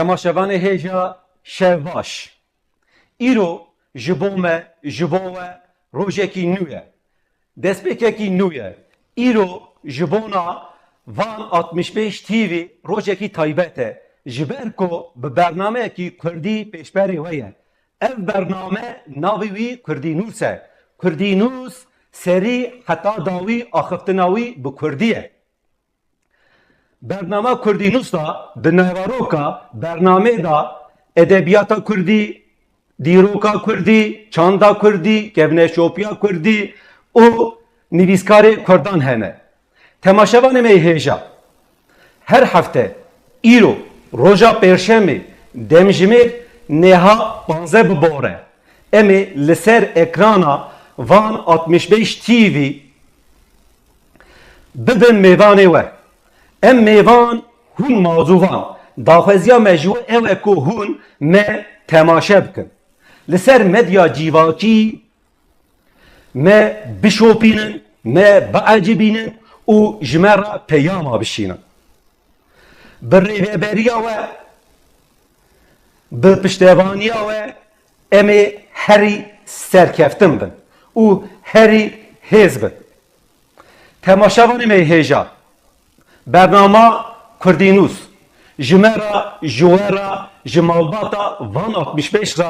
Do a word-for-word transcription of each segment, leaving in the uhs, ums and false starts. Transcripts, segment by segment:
Temaşevanê hêja, şev baş. Îro ji bo me, ji bo we rojekî nû ye. Destpêkekî nû ye. Îro ji bona Van altmış beş T V rojekî taybet e. Ji ber ku bi bernameyekî kurdî pêşberê we ye. Ev bername navê wî Kurdînûs e. Kurdînûs serî heta dawî axiftina wî bi kurdî ye. Bernama Kurdînûs de di naveroka bernamê de edebiyata kurdî, dîroka kurdî, çanda kurdî, kevneşopiya kurdî û nivîskarê kurdan hene. Temaşevanê me yê hêja, her hefte îro roja pêşemê demjimêr nêha panzdeh bi bor e. Em ê li ser ekrana Van altmış beş T V bibin mêvanê we. Em mêvan hûn mazûvan. Daxwaziya me ji we ew e ku hûn me temaşe bikin. Li ser medya cîvakî me bişopînin, me biecibînin û ji me re peyama bişînin. Bi rêveberiya we, bi piştevaniya we em ê herî serkeftin bin û herî hêz bin. Temaşevanê me yê hêja, bernama Kurdînûs ji me re, ji we re, ji malbata Van altmış beş re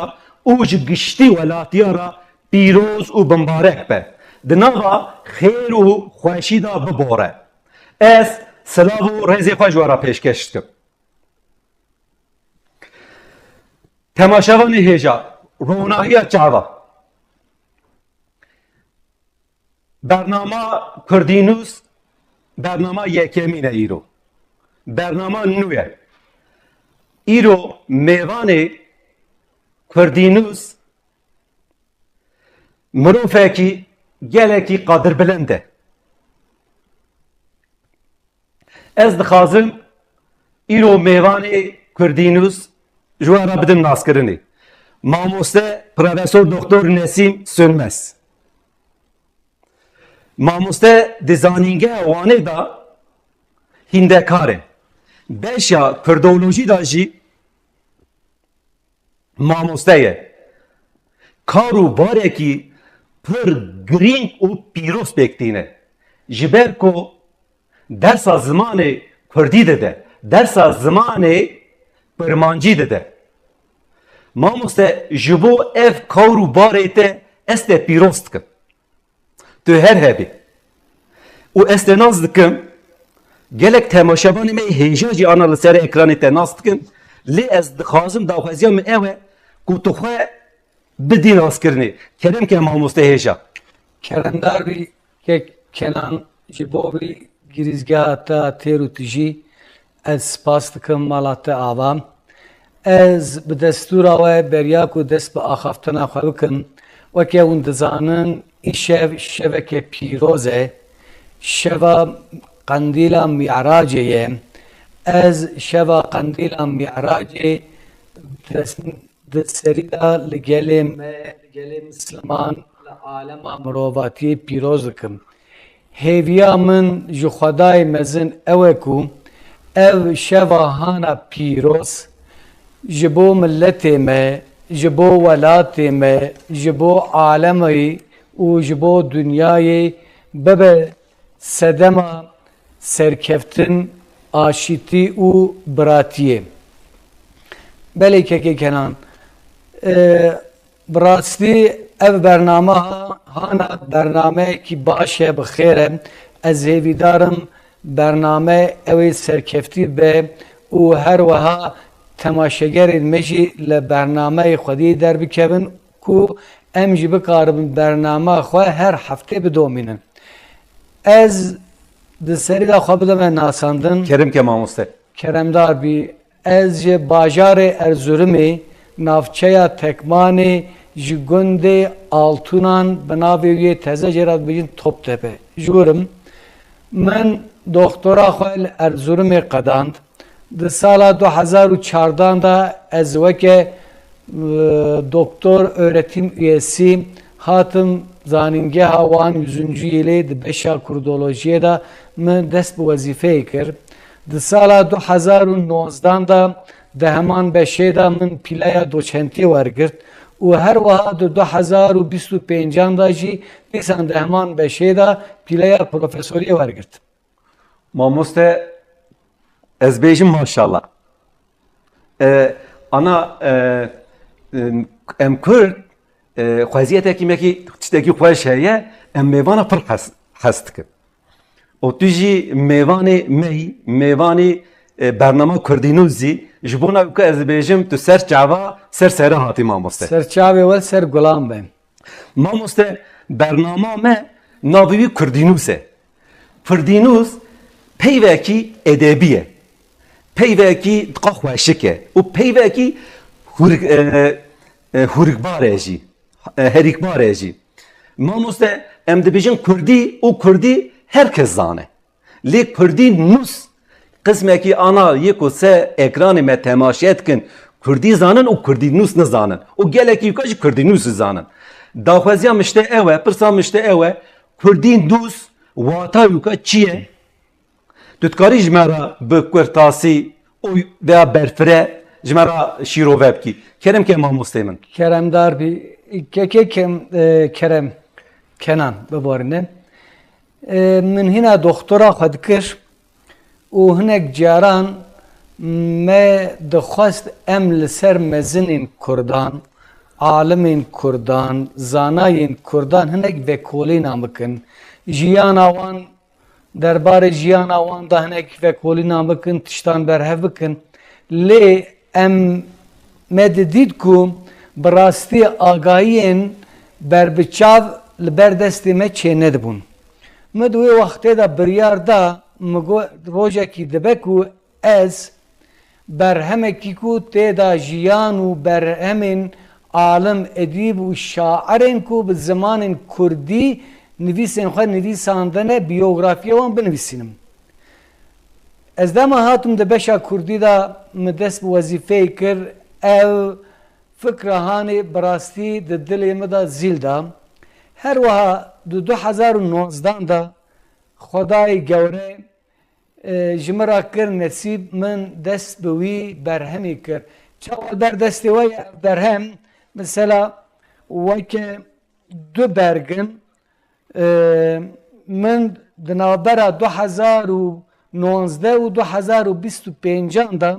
û ji giştî welatiya re pîroz û bimbarek be. Di nava xêr û xweşî de bibore. Ez silav û rêzê xwe ji we re pêşkeş dikim. Temaşevanê hêja, ronahiya çava. Bernama Kurdînûs, bernama yekemîn e îro. Bernama nû ye. Îro mêvanê Kurdînûs mirovekî gelekî qadirbilind e. Ez dixwazim îro mêvanê Kurdînûs ji we re bidim naskirinê. Mamoste Profesor Doktor Nesîm Sönmez. Mamoste di Zanîngeha Wanê de hîndekar e. Beşa Kurdolojî de jî mamoste ye. Kar û barekî pir girîng û pîroz pêk tîne. Ji ber ku dersa zimanê kurdî dide, dersa zimanê kurmancî dide. Mamoste, ji bo ev kar û barê te ez te pîroz dikim. Tu her hebî. Û ez te nas dikim, gelek temaşevanê me hêja jî ana li ser ekranê te nas dikin, lê ez dixwazim, daxwaziya min ew e ku tu xwe bidî naskirinê. Kerem ke mamoste hêja. Keremdar bî kek Kenan, ji bo vî girîzgeha te ya têr û tijî ez spas dikim mala te ava. Ez bi destûra we beriya ku dest bi axaftina xwe bikim, weke hûn dizanin, îşev şeveke pîroz e, şeva qendîla Mî'racê ye. Ez şeva qendîla Mî'racê dest, di serî de li gelê me, li gelê misliman, li alema mirovatiyê pîroz dikim. Hêviya min ji Xwedayê mezin ew e ku ev şeva hana pîroz ji bo miletê me, ji bo welatê me, ji bo alemê û ji bo dinyayê bibe sedema serkeftin, aşîtî û biratiyê. Belê kekê Kenan, e, bi rastî ev bername ha-, hana bernameyekî baş e, bi xêr e. Ez hêvîdar im bername ew ê serkeftî be û her wiha temaşegerên me jî li bernameyê xwediyê derbikevin ku em jî bikaribin bernama xwe her heftê bidomînin. Ez di serî de xwe bidime nasandin. Kerim ke mamoste. Keremdar bî. Ez ji bajarê Erzurumê, navçeya Tekmanê, ji gundê Altunan, bi navê wê teze jê re dibêjin Toptepe, ji wir im. Min doktora xwe li Erzurumê qedand. Di sala du hezar û çardan de ez weke, e, doktor öğretim üyesi hatim Zanîngeha Wan Yüzüncü Yılê di beşa Kurdolojiyê de min dest bi wezîfeyê kir. Di sala du hezar û nozdan de Di heman beşê de min pîleya doçentiyê wergirt û her wiha di du hezar û bîst û pêncan de jî dîsan di heman beşê de pîleya profesoriyê wergirt. Mamoste, ez bêjim maşallah. E, ana, e, e, em Kurd, e, xweziyetekî mekî tiştekî xweş heye, em mêvana pir hes, hes dikin. Û tu jî mêvanê me yî, mêvanê, e, bernama Kurdî News zî, ji bona ku ez dibêjim, tu ser çava, ser sere hatî mamoste. Ser çavê we, ser gulan be. Mamoste, bernama me navê wî Kurdî News e. Kurdî News peyvekî edebî ye. Peyvekî diqa xweşik e. Û peyvekî hûrik, e, e, hûrikbar e jî. E, herikbar e jî. Mamoste, em dibêjin Kurdî û Kurdî her kes zane. Lê Kurdî News qismekî ana yê ku se ekranê me temaşe dikin, Kurdî zanin û Kurdî News nizanin. Û gelekî yuka jî Kurdî News zanin. Daxwaziya min ji te ew e, pirsa min ji te ew e, Kurdî News wata yuka çi ye? Tu dikarî ji me re bi kurtasî û veya berfire ji me re şîrove bikî. Kerem ke mamostê min. Keremdar bî. Kekê Kem-, e, Kerem Kenan biborîne. E, min hîna doktora xwe dikir û hinek caran me dixwest em li ser mezinên Kurdan, alimên Kurdan, zanayên Kurdan hinek vekolîna bikin. Jiyana wan, derbarê jiyana wan de hinek vekolîna bikin, tiştan berhev bikin. Lê em, me didît ku bi rastî agahiyên berbiçav li ber destê me çênedibûn. Min di wê wextê de biryar da, min got, rojekî dibe ku ez berhemekî ku tê de jiyan û berhemên alim, edîb û şairên ku bi zimanên kurdî nivîsên xwe nivîsandine, biyografiyê wan binivîsînim. Ez dema hatim di beşa kurdî de min dest bi wezîfeyê kir, ev fikra hanê bi rastî di dilê min de zîl da. Her wiha di du hezar û nozdan de Xwedayê Gewre, e, ji min re kir nesîb, min dest bi wî berhemê kir. Çawa li ber destê we ye ev berhem? Mesela weke du berg in. E, min di navbera du hezar û nozdeh û du hezar û bîst û pêncan de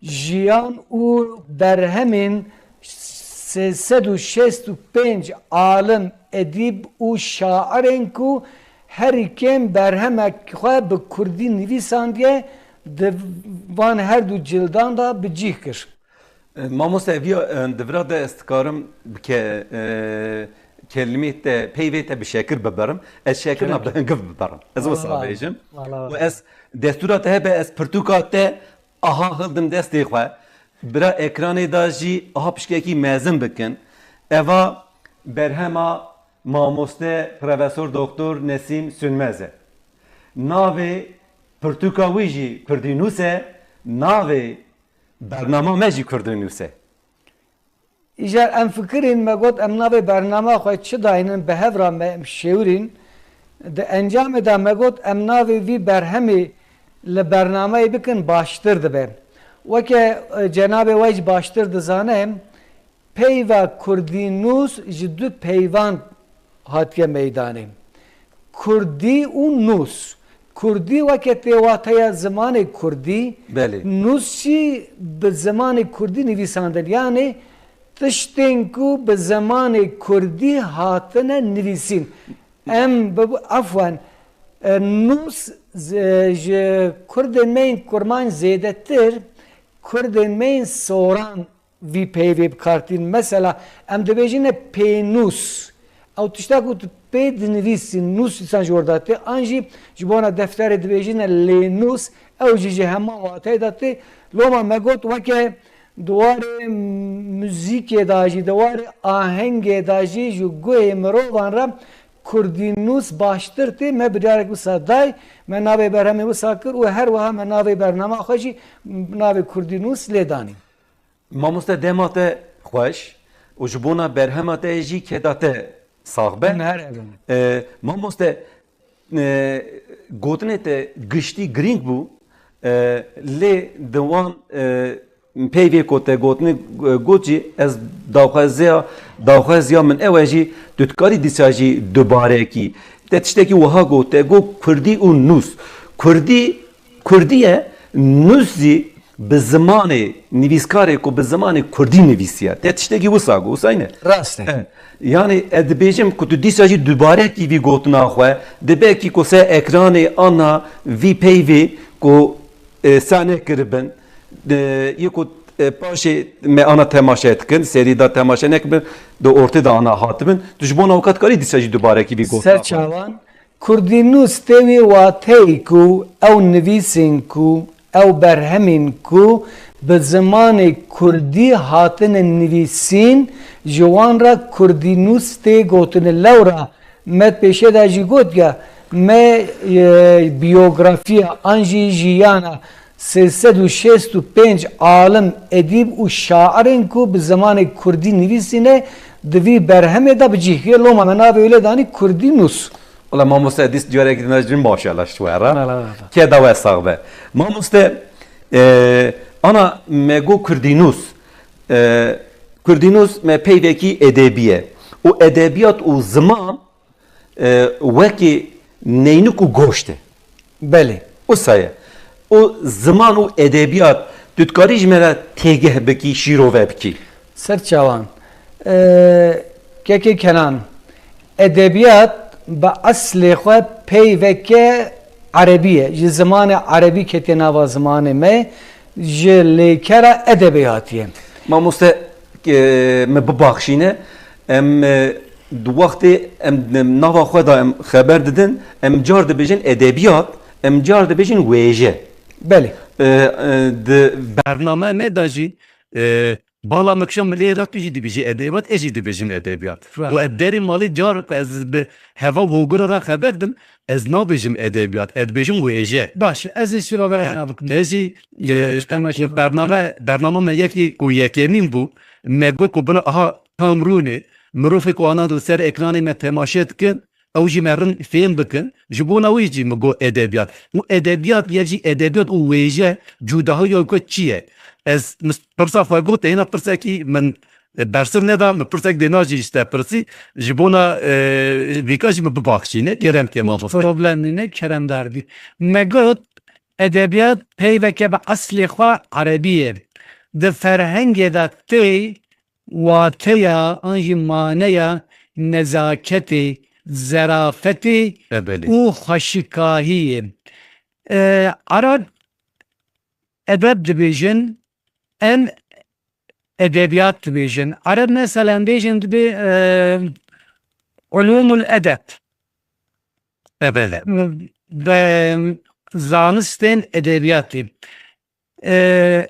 jiyan û berhemên sê sed û şêst û pênc alim, edîb û şairên ku herî kêm berhemek xwe bi kurdî nivîsandiye, di van her du cildan de bi cih kir. E, mamoste, ev ya, e, di vira de ez dikarim bi ke-, e, kelimê te, peyvê te bi şekir biberim. Ez şekirna bi hingiv biberim. Ez wisa bêjim. Û ez destûra te hebe, ez pirtûka te aha hildim destê xwe. Bira ekranê de jî aha pişkekî mezin bikin. Eva berhema mamoste Profesor Doktor Nesîm Sönmez e. Navê pirtûka wî jî Kurdî Nûs e. Navê bernama me jî Kurdî Nûs e. Îcar em fikirîn, me got em navê bernama xwe çi daynin, bi hev re me em şêwirîn. Di encamê de me got em navê vî berhemê li bernameyê bikin, baştir dibe. Weke, e, cenabê we jî baştir dizane, peyva Kurdî Nûs ji du peyvan hatiye meydanê. Kurdî û nûs. Kurdî weke tê wateya zimanê kurdî, Belê. Nûs jî bi zimanê kurdî nivîsandin. Yanî tiştên ku bi zimanê kurdî hatine nivîsîn. Em bi, efwen, e, nûs z-, ji kurdên me yên kurmanc zêdetir, kurdên me yên soran vî peyvê bi kar tînin. Mesela, em dibêjine pênûs. Ew tişta ku tu pê dinivîsî, nûs dîsan ji wir de tê. An jî ji bona defterê dibêjine lênûs, ew jî ji heman wateyê de tê. Loma me got, weke di warê muzîkê de jî, di warê ahengê de jî ji guhê mirovan re kurdînûs baştir tê. Me biryarek wisa day, me navê berhemê wisa kir û her wiha me navê bernama xwe jî navê kurdînûs lê danî. Mamoste, dema te xweş û ji bona berhema te jî keda te sax be. Hûn her hebin. E, mamoste, e, gotinê te giştî girîng bû, e, lê di wan, e, peyvê ku te gotinê, e, got jî ez daxwaziya, daxwaziya min ew e jî tu dikarî dîsa jî dubarekî. Te tiştekî wiha got, te got kurdî û nûs. Kurdî, kurdî ye, nûs jî bi zimanê nivîskarê ku bi zimanê kurdî nivîsiye. Te tiştekî wisa got, wisa ne? Rast e. E, yanî ez dibêjim ku tu dîsa jî dubarekî vî gotina xwe, dibe kî ku ser ekranê ana vî peyvê ku e, sa nekiribin. E, yê ku, e, paşê me ana temaşe dikin, serî da temaşe nekiribin, di ortê de ana hatibin. Tu ji bona weka dikarî dîsa jî dubarekî vî gotina xwe? Ser çavan, kurdînûs tê wî wateyê ku ew nivîsên ku ew berhemên ku bi zimanê kurdî hatine nivîsîn, ji wan re kurdînûs tê gotine. Lewra me pêşe de jî got ya, me, e, biyografiya an jî jiyana sê sed û şêst û pênc alim, edîb û şairên ku bi zimanê kurdî nivîsîne, di vî berhemê de bi cih kiriye. Loma me navê wê lê danî kurdînûs. Wala mamoste, dîs carekî din ez jî maşallah ji we re. Wala, wala. Keda we sax be. Mamoste, e, ana me got kurdînûs. E, kurdînûs me peyvekî edebî ye. Û edebiyat û ziman e, wekî neynik û goşt e. Belê. Wisa ye. Û ziman û edebiyat, tu dikarî ji me re têgeh bikî, şîrove bikî? Ser çavan. E, kekê Kenan, edebiyat bi eslê xwe peyveke erebî ye. Ji zimanê erebî ketiye nava zimanê me. Ji lêkera edebê hatiye. Mamoste, e, me bibaxşîne, em, e, di wextê em, em nava xwe de em xeber didin, em car dibêjin edebiyat, em car dibêjin wêje. Belê. E, e, di bername me de jî, e, bala me kişa milê re tu jî dibêjî edebiyat, ez jî dibêjim edebiyat. Rast. Û ez derê malê car ez bi heva hogura re xeber dim, ez nabêjim edebiyat, ez dibêjim wêje. Baş e, ez ê şîrove re bikim. Ez jî, e, bername, bername me yekî ku yekemîn bû, me got ku bina aha tam rûnê, mirovê ku ana li ser ekranê me temaşe dikin, ew jî me rind fêm bikin. Ji bona wî jî min got edebiyat. Û edebiyat, ya jî edebiyat û wêje cudahiya xwe çi ye? Ez mis-, pirsa xwe got, hêna pirsekî min, e, bersiv neda, min pirsek dê najî ji te pirsî. Ji bona, e, vîka jî min bibaxşîne, kerem ke mamoste. Problem nîne, keremdar bî. Me got, edebiyat peyveke bi eslê xwe erebî ye. Di ferhengê de tê wateya an jî maneya nezaketê, zerafetê E, belê. û xweşikahiyê. E, Ereb edeb dibêjin, em edebiyat dibêjin. Ereb mesela em bêjin dibê, e, ulûmul edeb. E, belê. Be, zanistên edebiyatê. E,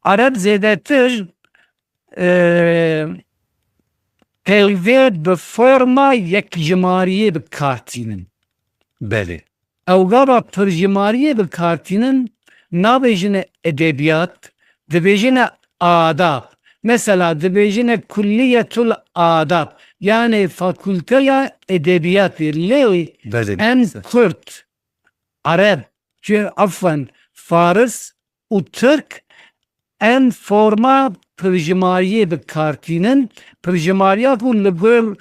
Ereb zêdetir, e, peyvê bi forma yekjimariyê bi kar tînin. Belê. Ew gava pirjimariyê bi kar tînin, nabêjine edebiyat, dibêjine adab. Mesela dibêjine kulliyetul adab, yanê fakulteya edebiyatê. Lê Belê. em kurd, ereb, Kê-, afwen, faris û tirk em forma pirjimariyê bi kar tînin. Pirjimariya ku li gor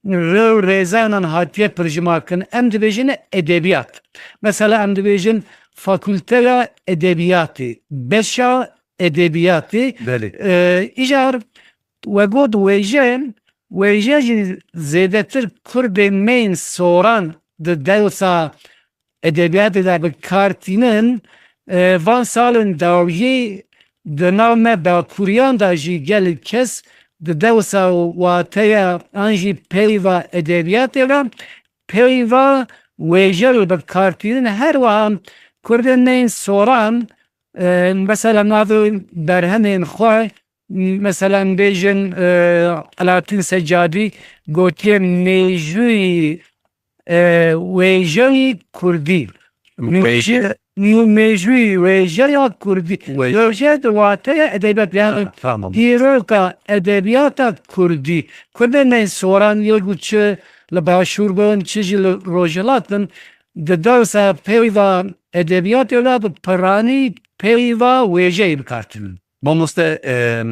rê û rêzanan hatiye pirjimarkirin. Em dibêjin edebiyat. Mesela em dibêjin fakulteya edebiyatê, beşa edebiyatê. Belê. Ee, îcar we got wêje, wêje jî zêdetir kurdên me yên soran di dewsa edebiyatê de bi kar tînin, e, van salên dawiyê di nav me dakuriyan de jî gelek kes di dewsa wateya an jî peyva edebiyatê re peyva wêje re bi kar tînin. Her wiha kurdên me yên soran, e, mesela navê berhemên xwe, mesela em bêjin, e, Alaaddin Seccadî gotiye mêjûyî, e, wêjeyî kurdî. Wêje. Nû mêjûyî wêjeya kurdî. Wê- Wêje di wateya edebiyat, yani Ha, tamam. dîroka edebiyata kurdî. Kurdên me soran yê ku çi li başûr bin, çi jî li rojhilat bin, di dersa peyva edebiyatê de bi piranî peyva wêjeyê bi kar tînin. Mamoste, e,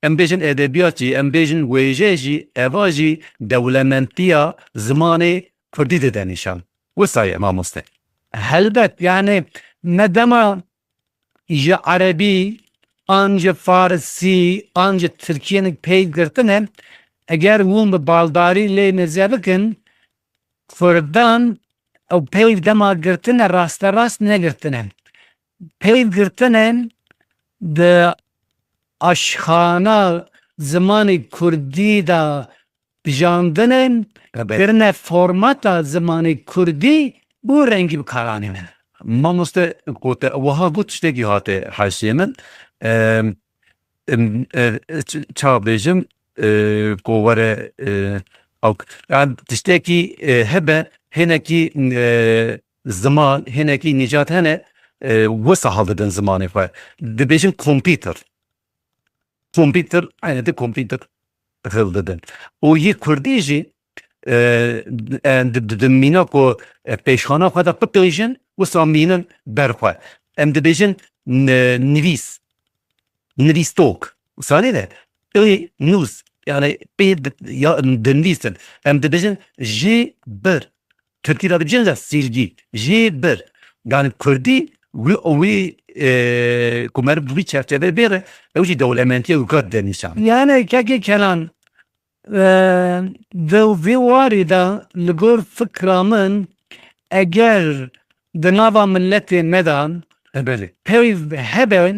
em bêjin edebiyat jî, em bêjin wêje jî, eva jî dewlementiya zimanê kurdî dide nîşan. Wisa ye mamoste? Helbet, yani ne dema ji erebî, an ji farisî, an ji tirkiyê peyv girtine, eger hûn bi baldarî lê nêze bikin, kurdan ew peyv dema girtine, rasterast negirtine. Peyv girtine di aşxana zimanê kurdî de bijandine, Evet. kirine formata zimanê kurdî û rengî bikaranîne. Mamoste, ku te wiha got, tiştekî hate heşê min. Em, em, e, ç-, ça bêjim, e, ku were, e, ew, yani tiştekî, e, hebe, hinekî, e, ziman, hinekî nîcat hene, e, wisa hildidin zimanê xwe. Dibêjin kompîter. Kompîter, eynetî kompîter hildidin. Û yê kurdî jî, e, e, di, di, di mîna ku, e, pêşxana xwe de bipêjin, wisa mînin ber xwe. Em dibêjin n-, nivîs, nivîstok. Wisa nîne? Pê nûs, yani pê di, ya, dinivîsin. Em dibêjin jê bir. Tirkî de dibêjin de silgi. Jê bir. Yani kurdî wî, wî, e, ku meriv bi wî çerçeve bêre, ew jî dewlementiye û gat denîşan. Yani kekê Kenan, e, di vî warî de li gor fikra min, eger di nava miletê me de E, belê. peyv hebe,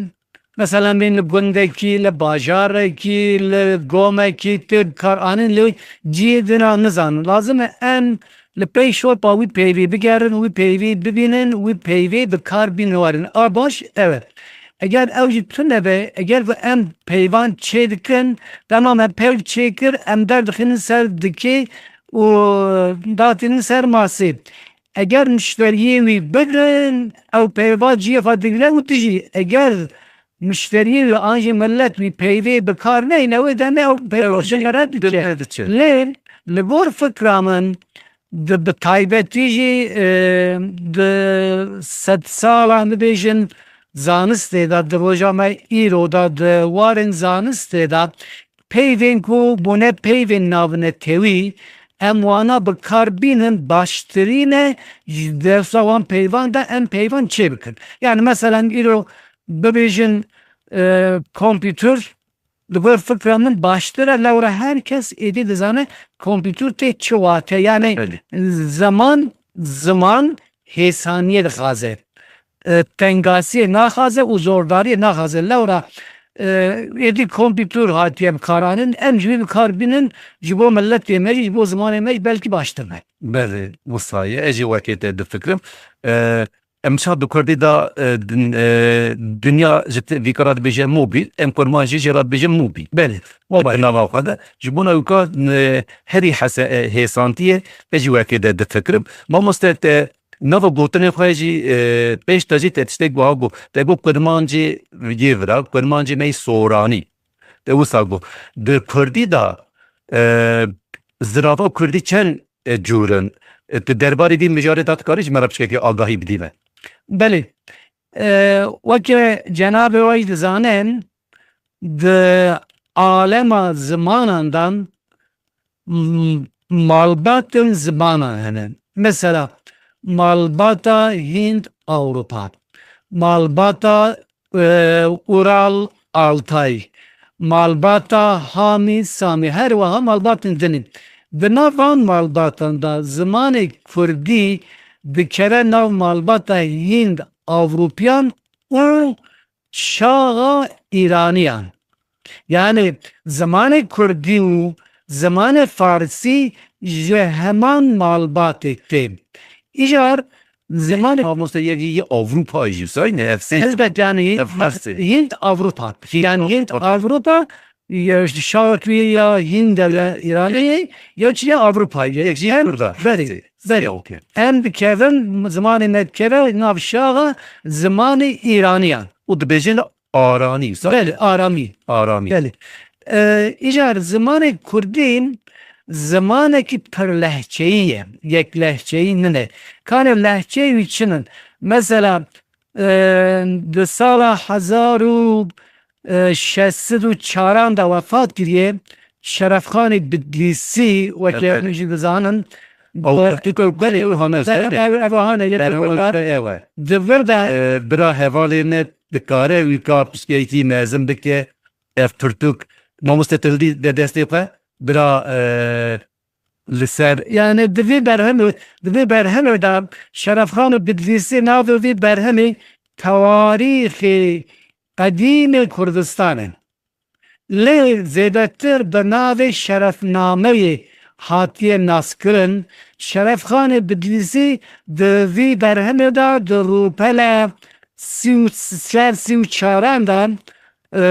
mesela min li gundekî, li bajarekî, li gomekî tê kar anîn, li cihê din a nizanin. Lazim e em li pey şopa wî peyvê bigerin, wî peyvê bibînin, wî peyvê bi kar bînin werin. A baş, evet. Eger ew jî tune be, eger ku em peyvan çê dikin, dema me peyv çê kir, em derdixînin ser dikê û datînin ser masê. Eger mişteriyê wî bigrin, ew peyva cihê xwe digre û dijî. Eger mişteriyê wî an jî milet wî peyvê bi kar neyne, wê demê ew peyva ji xwe re diçe. Diçe. Lê li gor fikra min, di, bi taybetî jî, e, di sedsala, dibêjin, zanistê de, di roja me îro de, di warên zanistê de, peyvên ku bûne peyvên navnetewî, em wana bi kar bînin, baştirîn e ji dersa wan peyvan de em peyvan çê bikin. Yani, meselen, îro bibêjin, e, kompîtur, li gor fikra min baştir e, lewra her kes êdî dizane kompîtur tê çi wate. Yani, Belê. zeman, ziman hêsaniyê dixwaze. E, tengasiyê naxwaze û zordariyê naxwaze. Lewra, e, êdî kompîtur hatiye bikaranîn, em jî wî bi kar bînin, ji bo miletê me jî, ji bo zimanê me jî belkî baştir be. Belê, wisa ye. Ez jî wekê te difikirim. E, Em şa bi kurdî de, e, din-, e, dinya ji te-, vîka re dibêje mobîl, em kurmanc jî jê re dibêjin mobîl. Belê. Mobîl nava xwe de. Ji bona wîka, e, herî hese-, e, hêsantiyê, ez jî wekê de difikirim. Mamoste, te nava gotinê xwe jî, e, pêş te jî te tiştek wiha got. Te got kurmancê yê vira, kurmancê me yê soranî. Te wisa got. Di kurdî de, e, zirava kurdî çend, e, cûr in? E, tu derbarê vî mijarê de dikarî ji me re piçekî agahî bidî me? Belê. E, weke cenabê we jî dizanin, di alema zimanan de m-, malbatên zimanan hene. Mesela, malbata Hind Ewropa, malbata, e, Ural Altay, malbata Hamî Samî, her wiha malbatên din in. Di nav van malbatan de zimanê kurdî dikeve nav malbata Hind Ewropiyan û çaxa Îraniyan. Yani zimanê kurdî û zimanê farsî ji heman malbatê tê. Îcar zimanê Mamoste, yekî yê Ewropa jî sayne, ev sê. Elbet, yani Ev her sê. Hind Ewropa. Yani Hind Ewropa, ya şawitî ya Hind ya Îranê, ya çi ya Ewropa. Yek jî Kurda. Berî, berî. Sê, okey. Em dikevin, zimanê me dikeve nav çaxa zimanê Îraniyan. Û dibêjin Aranî, sa- Belê, aramî. Aramî. Belê. E, îcar zimanê kurdî zimanekî pir lehçeyî ye. Yek lehçeyî nine. Kanê lehçeyê wî çi nin? Mesela, e, di sala hezar û, e, şeş sed û çaran de wefat kiriye. Şerefxanê Bidlîsî, wekî Evet. em jî dizanin, Ew Ber-, Tirkî Kurd berê ew hane ev, ser. ev, ev hane yê Ber Tirkî Kurd. Ew e. Di vir de E, bira hevalê me dikare wî ka piştgirîkî mezin bike. Ev pirtûk mamoste Tildî de destê xwe bira, e, li ser. Yani di vî berhemê, di vî berhemê de Şerefxan û Bidlîsî navê vî berhemê Tewarîxê Qedîmê Kurdistan e. Lê zêdetir bi navê Şerefnameyê hatiye naskirin. Şerefxanê Bidlîsî di vî berhemê de di rûpele sî û sê, sî û çaran de, e,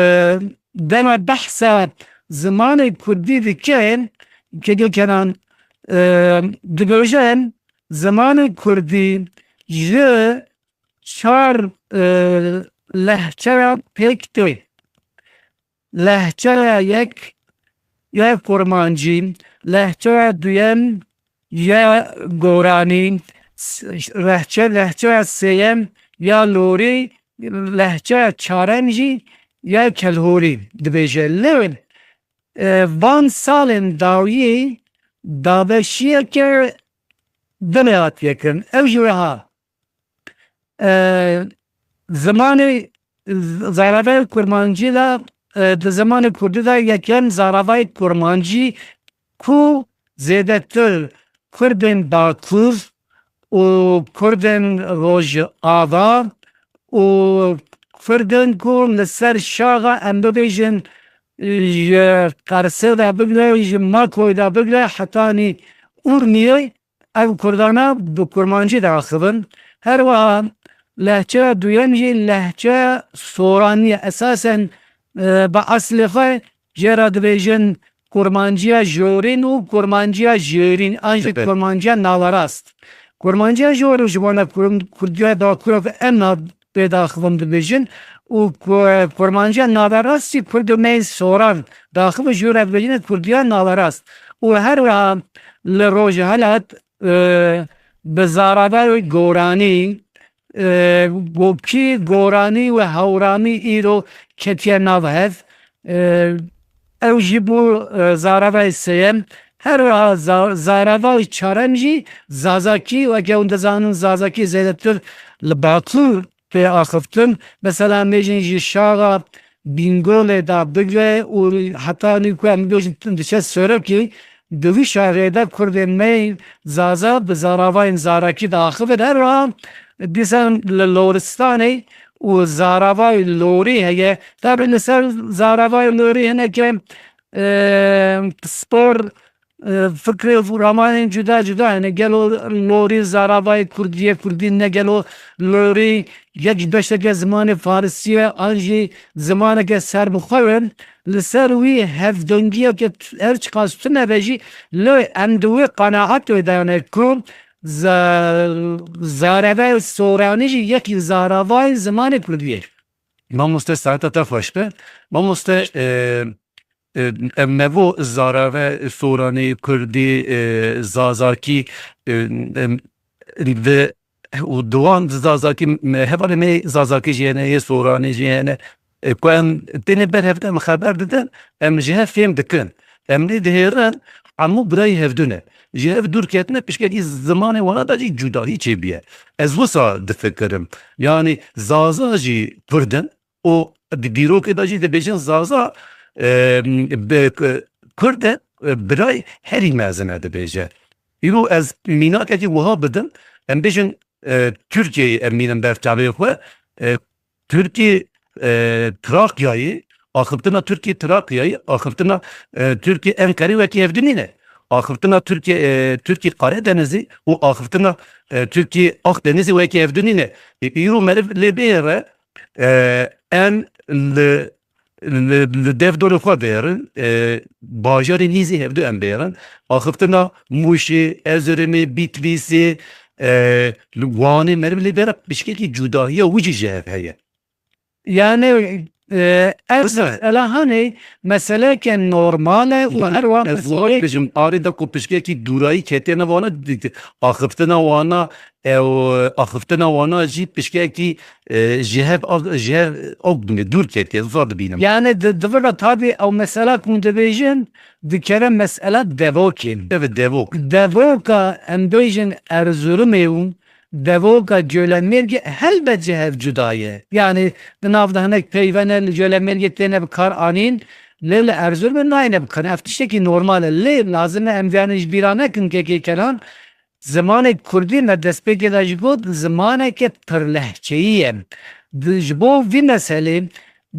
dema behsa zimanê kurdî dike, Kegî Kenan, e, dibêje, zimanê kurdî ji çar, e, lehçeya pêk tê. Lehçeya yek ya kurmancî, lehçeya duyem ya goranî, s-, lehçe, lehçeya sêyem ya lorî, lehçeya çarem jî ya kelhorî dibêje. Lê, e, van salên dawiyê dabeşiyeke din hatiye kirin. Ew jî wiha, e, zimanê z-, zaravayê kurmancî de, e, di zimanê kurdî de yekem zaravayê kurmancî ku zêdetir kurdên bakur û kurdên rojava û kurdên ku li ser şaxa em bibêjin, e, ji Qersê de bigre, ji Makoyê de bigre hetanî Urmiyê, ev kurdana bi kurmancî diaxivin. Her wiha lehçeya duyem jî lehçeya soranî ye. Esasen, e, bi eslê xwe jê re dibêjin kurmanciya jorîn û kurmanciya jêrîn, an jî Dibe. kurmanciya naverast. Kurmanciya jorîn ji bona kur-, kurdiya bakur em na pê daxivin dibêjin û ku-, kurmanciya naverast jî kurd û me soran daxivin jê re dibêjin kurdiya naverast. Û her wiha li Rojhilat, e, bi zaravayê goranî, e, gokî goranî û hewranî îro ketiye nav hev. E, ew jî bû, e, zaravayê sêyem. Her wiha za-, zaravayê çarem jî zazakî, weke hûn dizanin zazakî zêdetir li Bakur tê axiftin. Mesela, em bêjin ji şaxa Bîngolê de bigre û heta nî ku em bêjin diçe Serokê, di wî şaxê de kurdên me zaza bi zaravayên zarakî diaxivin. Her wiha dîsan li Loristanê û zaravayê lorî heye. Tabî li ser zaravayê lorî hineke, e, spor, e, fikrê û ramanên cuda cuda hene. Gelo lorî zaravayê kurdî ye, kurdî ne, gelo lorî yek beşeke zimanê farisî ye, an jî zimaneke serbixwe ye. Li ser wî hevdengiyeke t-, her çiqas tune be jî, lê em di wê qenaetê de ne ku za-, zaravayê soranî jî yekî zaravayê zimanê kurdî ye. Mamoste, saeta te xweş be. Mamoste, e, e, em mevo zarave, soranî, kurdî, e, zazakî, e, em, di, û di wan zazakî, me, hevalê me zazakî jî hene, yê soranî jî hene. E, ku em têne ber hev de em xeber didin, em ji hev fêm dikin. Em lê dihêrin, hemû birayê hevdû ne. Ji hev dûr ketine, pişkekî zimanê wana de jî cudahî çêbûye. Ez wisa difikirim. Yanî zaza jî kurd in, û di dîrokê de jî dibêjin zaza, e, bi, e, kurd e, e, birayê herî mezin e dibêje. Îro ez mînakekî wiha bidim, em bêjin, e, Tirkiyeyê em mînin ber çavê xwe, e, Tirkî, e, Trakyayê, axiftina Tirkî Trakyayê, axiftina, e, Tirkî Enqerê wekî hevdû nîne. Axiftina Tirkî, e, Tirkî Karedenizî û axiftina, e, Tirkî Akdenizî wekî hevdû nîne. E, îro meriv lê bêre, e, em li, li, li dev dorê xwe bêrin, e, bajarê nîzî hevdû em bêrin. Axiftina Mûşê, Erzurumê, Bîtlîsê, e, li Wanê meriv lê bêre pişkekî cudahiya wî jî ji hev heye. Yani E, ev mesela hene meseleke normal e û her wan ez wayê bijim arê de ku pişkekî dûrayî ketiye ne vana axiftina wana ew axiftina wana jî pişkekî e, ji hev a- ji hev ew dûr ketiye zor dibînim. Yani di, di vira tabî ew mesela ku hûn dibêjin dikeve mesela devokê. Evet devok. Devoka em bêjin Erzurumê û devoka Colemêrgê helbet ji hev cuda ye. Yani di nav de hinek peyve ne li Colemêrgê têne bi kar anîn, lê li Erzurumê nayêne bi kar. Ev tiştekî normal e. Lê lazim e em vêyanê ji bîra nekin kekê kelan. Zimanê kurdî me destpêkê de jî got zimaneke pirlehçeyî ye. Di, ji bo vî meselê,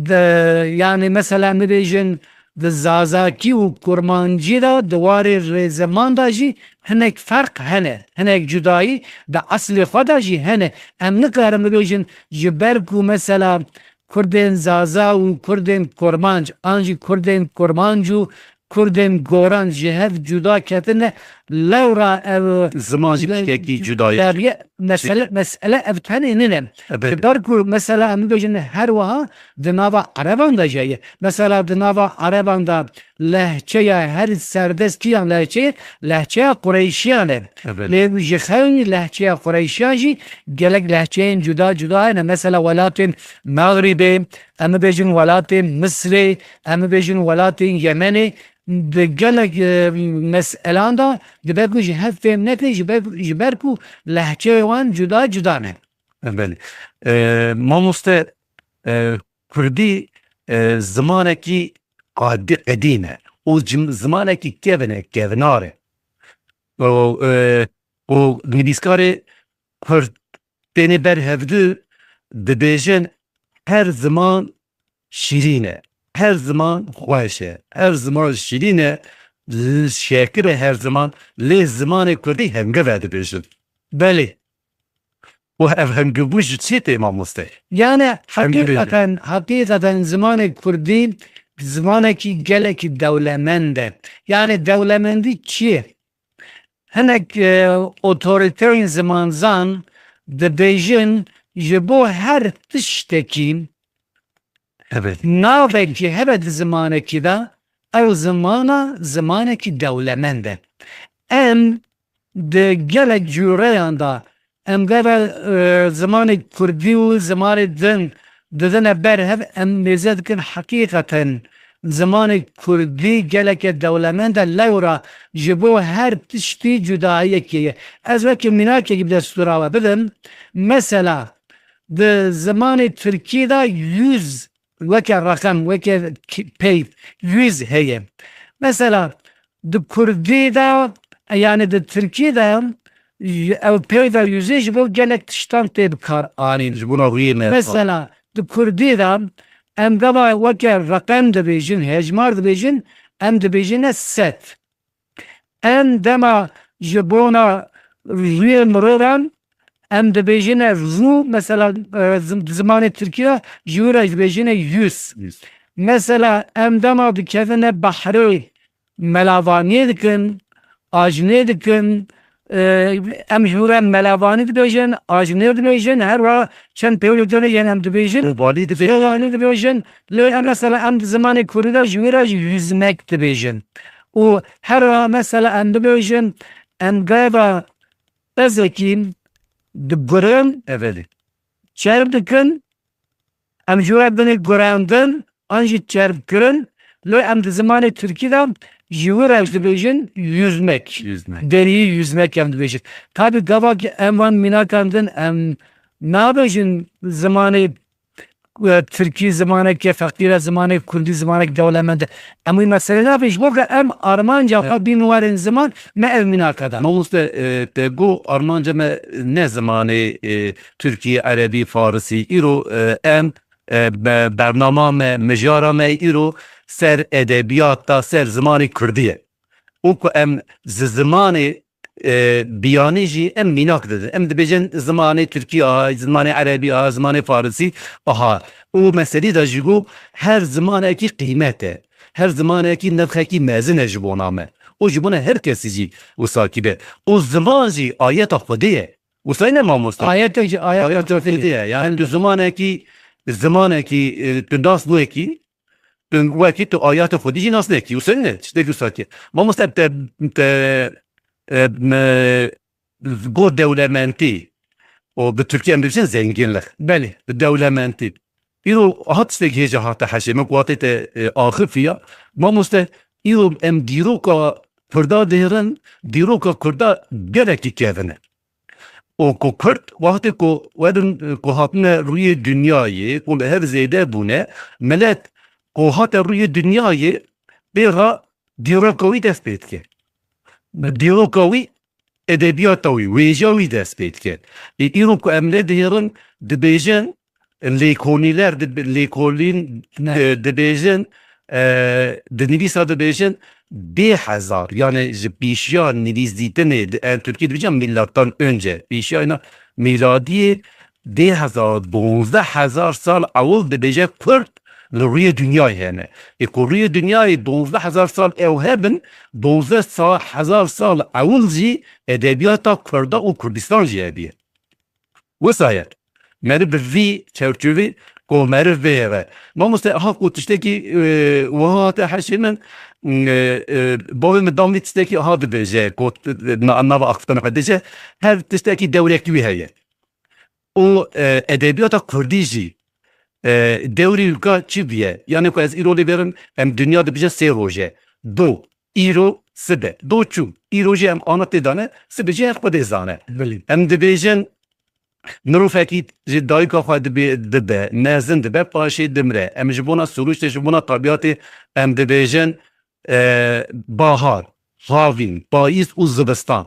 di, yani mesela em bibêjin di zazakî û kurmancî de di warê rêzeman de jî hinek ferq hene, hinek cudayî di eslê xwe de jî hene. Em nikarin bibêjin ji ber ku mesela kurdên zaza û kurdên kurmanc an jî kurdên kurmanc û kurdên goran ji hev cuda ketine, lewra ev ziman jî tiştekî cuda ye. Derye, mesele, mesele ev tenê nîne. Evet. Ji ber ku mesela em bibêjin her wiha di nava ereban de jî ye. Mesela di nava ereban de lehçeya her serdest kîjan lehçeyê, lehçeya Qureyşiyan e. Evet. Lê ji xewnî lehçeya Qureyşiyan jî gelek lehçeyên cuda cuda hene. Mesela welatên Mexrîbê, em bibêjin welatên Misrê, em bibêjin welatên Yemenê, di gelek, e, meselan de dibe ku ji hev fêm nekin, ji ber, ji ber ku lehçeyê wan cuda cuda ne. Belê. E, mamoste, e, kurdî, e, zimanekî qadî qedîm e. Û cim-, zimanekî kevin e, kevnar e. Û, e, û nivîskarê kurd tênê ber hevdu dibêjin, her ziman şîrîn e, her ziman xweş e, her ziman şîrîn e, şekir e her ziman, lê zimanê kurdî hengiv e dibêjin. Belê. Û ev hingivbûn ji çi tê mamoste? Yani hingivê heqîqeten, heqîqeten zimanê kurdî zimanekî gelekî dewlemend e. Yani dewlemendî çi ye? Hinek, e, otorîteyên zimanzan dibêjin ji bo her tiştekî Evet. Navekî hebe di zimanekî de, ew zimana zimanekî dewlemend e. Em di gelek cûreyan de, em gava, e, zimanê kurdî û zimanê din didine ber hev, em mêze dikin heqîqeten zimanê kurdî geleke dewlemend e, lewra ji bo her tiştî cudayiyekê ye. Ez weke mînakekî bi destûra we bidim. Mesela, di zimanê tirkî de yüz weke reqem, weke k-, peyv, yüz heye. Mesela, di kurdî de, yani di tirkî de, y-, ew peyva yüzê ji bo gelek tiştan tê bi kar anîn. Ji bona rûyê me. Mesela, di kurdî de em gava weke reqem dibêjin, hejmar dibêjin, em dibêjine sed. Em dema ji bona rûyê mirovan, em dibêjine rû, mesela, e, zim-, zimanê tirkî de ji wî re dibêjine yüz. Yüz. Mesela, em dema dikevine behrê melavaniyê dikin, ajnê dikin, e, em ji wî re melavanî dibêjin, ajnê dibêjin, her wa çend peyvê dibêjin, em dibêjin. Obalî dibêjin. Obalî dibêjin. Lê em mesela em di zimanê kurdî de ji wî re jî yüzmek dibêjin. Û her a mesela em bibêjin, em gava bezekî digurin, Evelî. Çerm dikin, em ji we binê gurandin, an jî çerm kirin, lê em di zimanê tirkî de ji wî re dibêjin yüzmek. Yüzmek. Deriyî yüzmek em dibêjin. Tabî gava ki em van mînakan din em nabêjin zimanê e, tirkî zimaneke feqîr e, zimanê kurdî zimanek dewlemend e. Em wî meselê nabin, ji bo ke em armanca xwe bînin warên ziman, me ev mînaka da. Mamoste, e, te got armanca me ne zimanê, e, tirkî, erebî, farisî. Îro, e, em, e, be-, bernama me, mijara me îro ser edebiyat da, ser zimanê kurdî ye. û ku em zi zimanê, e, biyanî jî em mînak didin. Em dibêjin zimanê tirkî aha, zimanê erebî aha, zimanê farisî aha. Û meselî de jî got her zimanekî qîmet e. Her zimanekî nirxekî mezin e ji bona me. Û ji bona her kesî jî wisa kî be. Û ziman jî ayeta Xwedê ye. Wisa ne mamoste? Ayeta jî, ayeta Ayeta Xwedê ye. Yani tu zimanekî zimanekî, e, tu nas nekî, tu wekî tu ayatê xwedî jî nas nekî. Wisa ne, tiştekî wisa ki. Mamoste te, te, e, me, ji bo dewlemendî û bi Tirkî em dibêjin zenginlik. Belê. Dewlemendî. Îro hat tiştek hêja hate heşê min ku hatê te, e, axifiya. Mamoste, îro em dîroka Kurda dihêrin, dîroka Kurda gelekî kevin e. Û ku Kurd wextê ku werin, e, ku hatine rûyê dinyayê, ku li hev zêde bûne, milet ku hate rûyê dinyayê, pê re dîroka wî dest pê dike. Dîroka wî edebiyata wî, wêja wî dest pê dike. Ê, îro ku em lê dihêrin, dibêjin, lêkolîner dib-, lêkolîn, e, dibêjin, e, di nivîsa dibêjin, bê hezar, yani ji pêşiya nivîsdîtinê, di, en Tirkî dibêjin milattan önce, pêşiya îna mîladiyê bê hezar, donzdeh hezar sal ewil dibêje Kurd li rûyê dinyayê hene. Ê ku rûyê dinyayê donzdeh hezar sal ew hebin, donzdeh sa-, hezar sal ewil jî edebiyata Kurda û Kurdistan jî hebiye. Wisa ye. Meriv bi vî çerçevê ku meriv bihêve. Mamoste, ha ku tiştekî, e, wiha hate heşê min, e, e, bavê min dan vî tiştekî ha dibêje, ku, e, na-, nava axiftina xwe dibêje, her tiştekî dewrekî wî heye. Û, e, edebiyata kurdî jî, e, dewrê wî ka çi bûye? Yani ku ez îro lê bêrim, em dinya dibêje sê roje. Do, îro, sibe. Do çû. Îro jî em ana tê dane, sibe jî her Xwedê zane. Belê. Em dibêjin, mirovekî ji dayika xwe dibe, dibe, mezin dibe, paşê dimre. Em ji bona sirûştê, ji bona tabiatê em dibêjin, e, bahar, havîn, payîz û zivistan.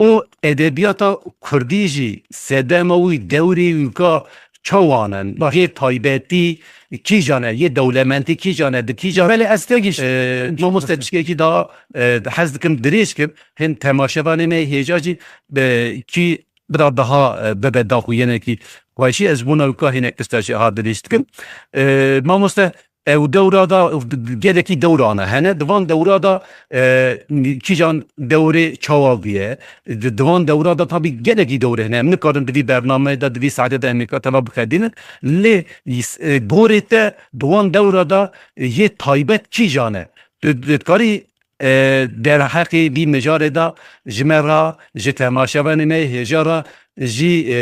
Û edebiyata kurdî jî sedema wî, dewrê wî ka çawan in, yê taybetî kîjan e, yê dewlemendî kîjan e, di kîjan e? Belê, ez tê gişt. E, mamoste, tiştekî daha, e, hez dikim dirêj kim, hin temaşevanê me hêja jî, e, kî bira daha, e, bebe daxuyenekî xweşî, ez ji bona wî ka hinek tişta jî ha dirêj dikim. E, mamoste, ew dewra da, gelekî dewrana hene. Di van dewra da, e, kîjan dewrê çawa bûye? Di, di van dewra da tabî gelekî dewrê hene. Em nikarin di vî bernameyê de, di vî saetê de em ê ka teva bixedînin. Lê, e, gorê te di van dewra da, e, yê taybet kîjan e? Tu, tu dikarî e, derheqê vî mijarê de ji me re, ji temaşevanê me hêja re jî, e,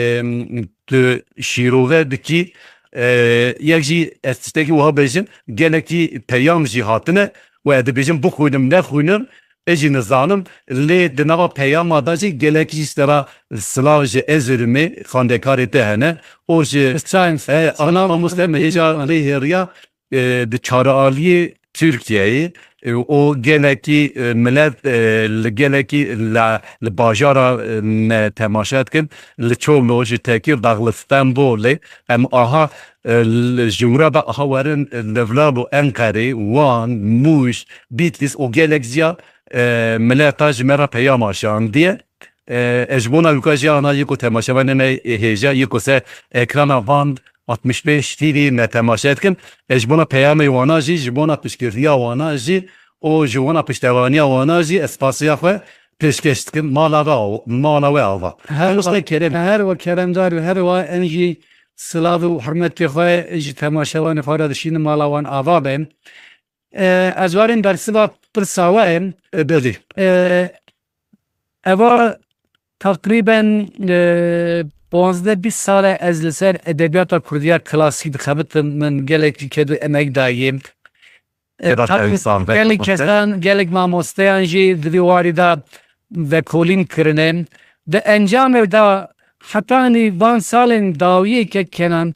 tu şîrove dikî, e, yek jî ez tiştekî wiha bêjim, gelekî peyam jî hatine û ez dibêjim bixwînim, nexwînim, ez jî nizanim, lê di nava peyama de jî gelekî ji te re silav ji Erzurumê xwendekarê te hene û ji, e, ana mamoste me hêja lê hêriya, e, di çarealiyê Tirkiyeyê, e, û gelekî, e, milet, e, li gelekî la-, li bajara, e, me temaşe dikin, li Çorlu, ji Tekîrdağ, li Stenbolê, em aha, e, li, ji wira da aha werin, e, li Vila û Enqerê, Wan, Mûş, Bîtlis û gelek ziya, e, mileta ji me re peyama şandiye. E, ez ji bona wî ka jî ana yê ku temaşevanê me hêja yê ku ser ekrana van altmış beş T V me temaşe dikin. Ez ji bona peyamê wana jî, ji bona piştgiriya wana jî û ji bona piştevaniya wana jî ez spasiya xwe pêşkêş dikim. Mala we, mala we ava. Her wa kerem, her wa keremdar û her wa em jî silav û hurmetê xwe ji temaşevanê xwe re dişînin mala wan ava be. E, ez warên bersiva pirsa we. E, belê. E, eva teqrîben, e, panzdeh bîst sal e ez li ser edebiyata kurdiya klasîk dixebitim, min gelekî ked û emek dayî. E, Êra tabii, sağ ol. Gelek kesan, gelek mamosteyan jî di vî warî de vekolîn kirine. Di encamê de hetanî van salên dawiyê ke kenan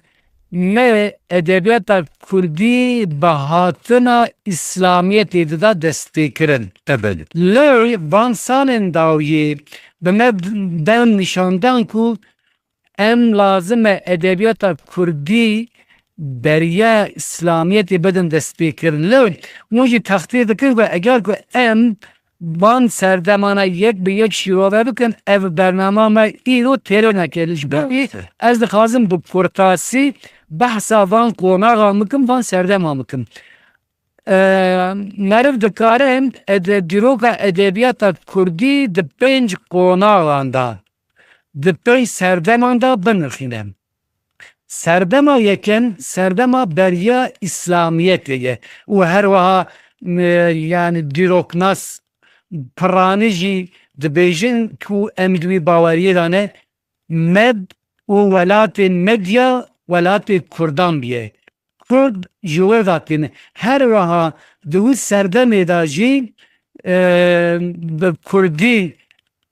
me edebiyata kurdî bi hatina îslamiyetê dida destpêkirin. Evet. Lê van salên dawiyê bi me den nîşandan ku em lazim e edebiyata kurdî beriya îslamiyetê bidin destpêkirin. Lê hûn jî textîr dikin ku eger ku em van serdemana yek bi yek şîrove bikin, ev bernama me îro têro neke. Ji ber wî ez dixwazim bi kurtasî behsa van qonaxan bikim, van serdema bikim. Eee, meriv dikare ede-, dîroka edebiyata kurdî di pênc qonaxan de, di pênc serdeman de binirxîne. Serdema yekem, serdema beriya Îslamiyetê ye û her wiha, e, yani dîroknas piranî jî dibêjin ku em di wî baweriyê de ne, Med û welatê Medya welatê Kurdan bûye. Kurd ji wê ve tîne. Her wiha di wî serdemê de jî, e, bi Kurdî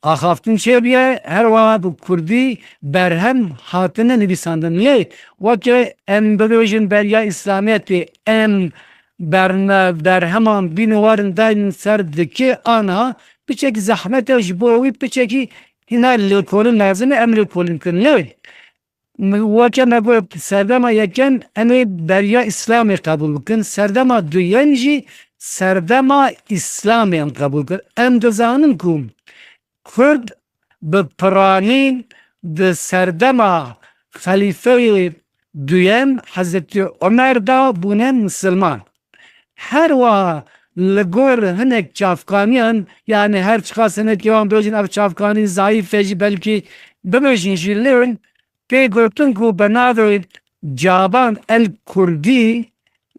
axaftin çêbûye, her wiha bi Kurdî berhem hatine nivîsandin. Lê weke em bibêjin beriya Îslamiyetê, em berne-, berheman bînin werin daynin ser dikê, anha piçek zehmet e ji bo wî, piçekî hîna lêkolîn lazim e, em lêkolîn kirin. Lê weke me got, serdema yekem em ê beriya Îslamê qebûl bikin, serdema duyem jî serdema Îslamê em qebûl kir. Em dizanin ku Kurd bi piranî di serdema xelîfeyê duyem Hezretî Omer de bûne misilman. Her wiha li gor hinek çavkaniyan, yani her çiqas hinekî wan bêjin ev çavkanî zayîf e jî, belkî bibêjin jî, lê tê gotin ku bi navê Caban el Kurdî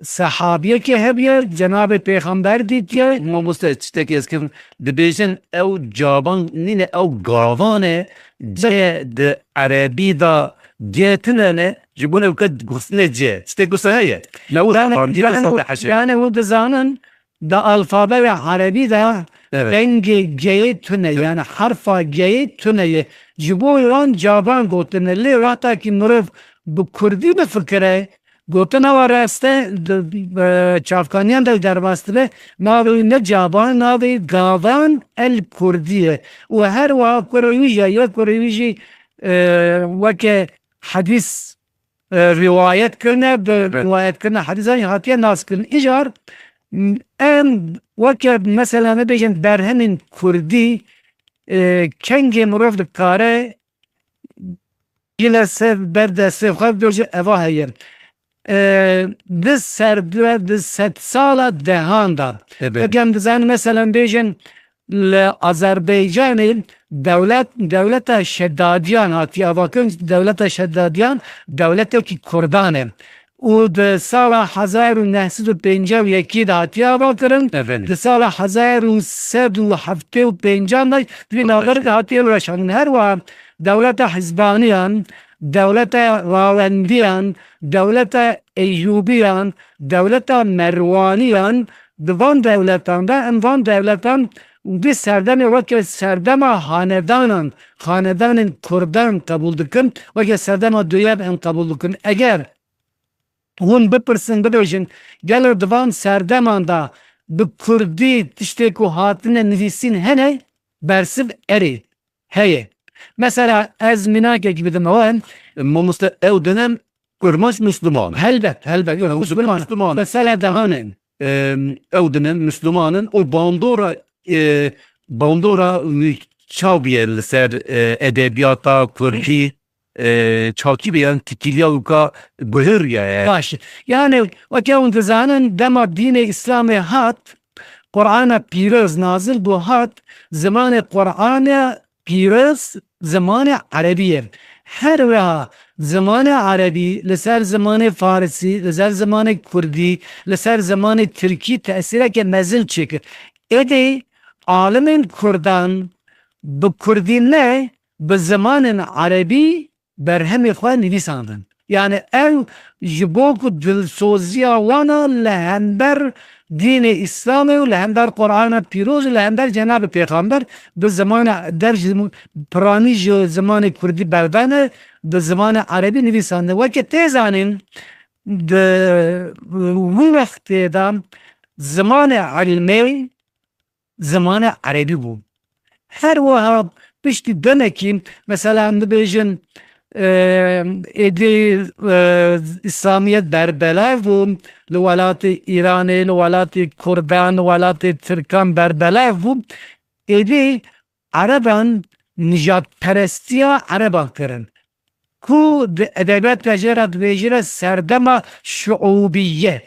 sehabiyekê hebûye, Cenabê Pêxember dîtiye. Mamoste, tiştekî ez kevim, dibêjin ew caban nîne, ew gavan e, cihê di erebî de cihê tune ne, ji bo ew ke gustinê cihê. Tiştek wisa heye? Ne wisa Yani, bandî yani, wisa te heşê. Yani hûn dizanin, di alfabeya erebî de Evet. dengê geyê tune, yani harfa geyê tune ye. Ji bo wan caban gotine. Lê wexta ki mirov bi kurdî bifikire, gotina wa rast e, di, e, çavkaniyan de derbas dibe, navê wî ne caban, navê gavan el kurdî ye. Û her wiha kurê wî jî, ya kurê wî jî, e, weke hedîs, e, rîwayet kirine, bi Evet. rîwayetkirina hedîsan jî hatiye naskirin. Îcar, m, em weke mesela me bêjin berhemên kurdî, e, kengê mirov dikare yine ser ber destê xwe bêje eva heye. E, di ser, di sedsala dehan de. Evet. Weke em dizanin, mesela bêjin, li Azerbaycanê dewlet, dewleta Şedadiyan hatiye avakirin. Dewleta Şedadiyan dewletekî kurdan e. Û di sala hezar û neh sed û pêncî û yekî de hatiye avakirin. Efendim. Di sala hezar û sed û heftê û pêncan de di vî navberê de hatiye weşandin. Her wiha dewleta Hizbaniyan, dewleta Rawendiyan, dewleta Eyyubiyan, dewleta Merwaniyan, di van dewletan de, em van dewletan di serdemê weke serdema hanedanan, hanedanên kurdan qebûl dikin, weke serdema duyem em qebûl dikin. Eger hûn bipirsin, bibêjin, gelo di van serdeman de bi kurdî tiştê ku hatine nivîsîn hene? Bersiv erê heye. Mesela ez mînakekî bidim we. Mamoste, ew dönem Kurmanc Müslüman. Helbet, helbet. Yok, Kurmanc Müslüman. Mesela daha ne? Em, ew dönem Müslümanın û bandora, e, bandora çaw biye li ser, e, edebiyata kurdî, e, çaw kî biyan tikiliya wika guhir ya. Baş. Yani, weke hûn dizanin, dema dînê Îslamê hat, Qur'ana pîroz nazil bû, hat, zimanê Qur'ana pîroz zimanê erebî ye. Her wiha zimanê erebî li ser zimanê farisî, li ser zimanê kurdî, li ser zimanê tirkî tesîreke mezin çêkir. Êdî alimên kurdan bi kurdî ne, bi zimanên erebî berhemê xwe nivîsandin. Yani ew ji bo ku dilsoziya wan a li hember dînê Îslamê û li hember Qur'ana pîroz û li hember Cenabê Pêxember bi zimanê dev ji piranî ji zimanê kurdî berdane, bi zimanê erebî nivîsandin. Weke tê zanîn, di wî wextê de zimanê ilmê zimanê erebî bû. Her wiha piştî demekî, mesela em dibêjin, e, êdî, e, Îslamiyet berbelav bû, li welatê Îranê, li welatê Kurdan, li welatê Tirkan berbelav bû. Êdî Ereban nijadperestiya Ereban kirin. Ku di edebiyat de jê re dibêjire serdema şiûbiye,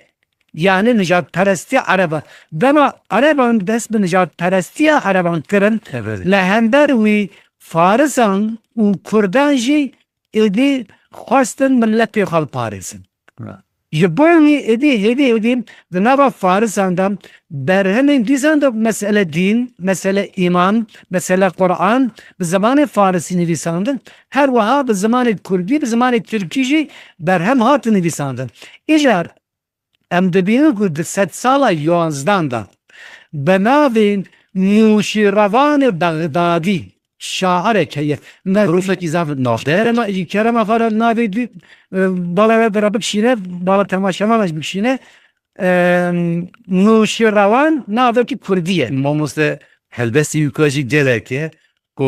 yani nijadperestiya Ereban. Dema Ereban dest bi nijadperestiya Ereban kirin, Evet. li hember wî Farisan û Kurdan jî êdî xwestin miletê xwe biparêzin. Ji bo wî êdî hêdî hêdî di nava Farisan de berhemên dîsan de mesele dîn, mesele îman, mesele Quran bi zimanê Farisî nivîsandin. Her wiha bi zimanê Kurdî, bi zimanê Tirkî jî berhem hatin nivîsandin. Îcar em dibînin ku di sedsala yozdan de bi navê Nûşîrevanê Bexdadî şairek heye. Me Rûsekî zaf navdar. Kerema, kerema xwe re navê dî, e, bala we bira bikişîne, bala temaşevan jî bikişîne. E, Nûşîrewan navekî kurdî ye. Mamoste, helbestê wî ka jî gelek e ku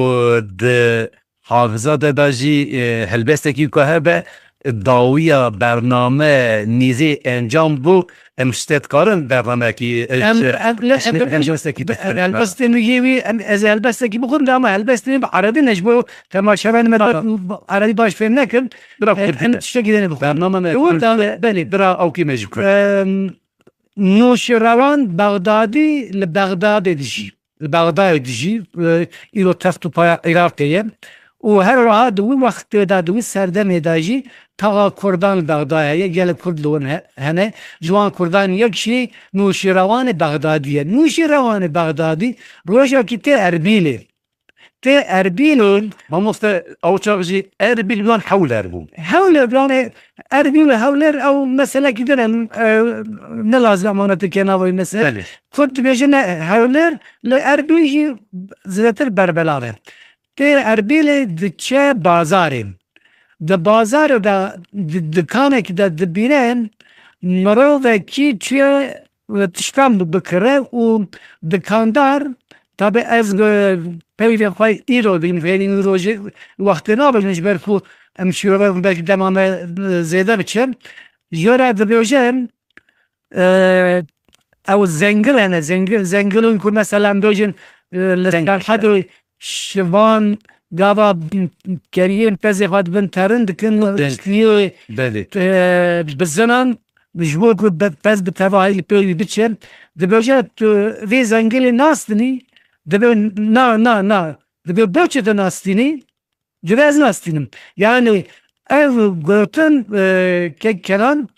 di hafiza te de jî, e, helbestekî ku hebe, dawiya bername nîzê encam bû, em ji te dikarin bernamekî, e, Em, em, em, em, helbestekî em, helbestê min yê wî, em, ez helbestekî bixwim, ama helbestê min bi erebî ne, ji bo temaşevanê me Tamam. erebî baş fêm nekin. Bira Em, Kurdî em de. tiştekî dene bixwim. Bername me Ewil Kurd. da, belê. Bira awkî me ji Kurd. Em, Nûşîrewan Bexdadî li Bexdadê dijî. Li Bexdayê dijî. E, îro text û paya Iraqê ye. Û her wiha di wî wextê de, di wî serdemê de jî taxa Kurdan li Bexdayê heye. Gelek Kurd li wan he-, hene. Ji wan Kurdan yek jî Nûşîrewanê Bexdadî ye. Nûşîrewanê Bexdadî rojekî tê Erbîlê. Tê Erbîlê. Mamoste, ew çax jî Erbîl yan Hewler bû. Hewler, yani Erbîl û Hewler ew meselekî din e, e, ne lazim emanetê ke nava wî mesele. Belê. Kurd dibêjin ne Hewler, li Erbîl jî zêdetir Berbela be. Tê Erbîlê diçe bazarê. Di bazarê de, di dikanekî de dibîne mirovekî çûye tiştan bi-, bikire û dikandar, tabi ez, e, peyvê xwe îro dibînim, hênî îro jî wextê nabêjim, ji ber ku em şîrove belkî dema me, e, zêde biçe. Ji we re dibêjin, e, ew zengil hene, zengil, zengilin ku mesela em bêjin, e, li Serhedê şivan gava keriyên pezê xwe dibin terin dikin, Belê. şiyê, Belê. e, bizinan, ji bo ku be-, pez bi tevahî li pêwî biçe. Dibêje, tu vê zengilê nastinî? Dibê, na, na, na. Dibê, bo çi tu nastinî? Dibê ez nastînim. Yani ev gotin, e, kek kelan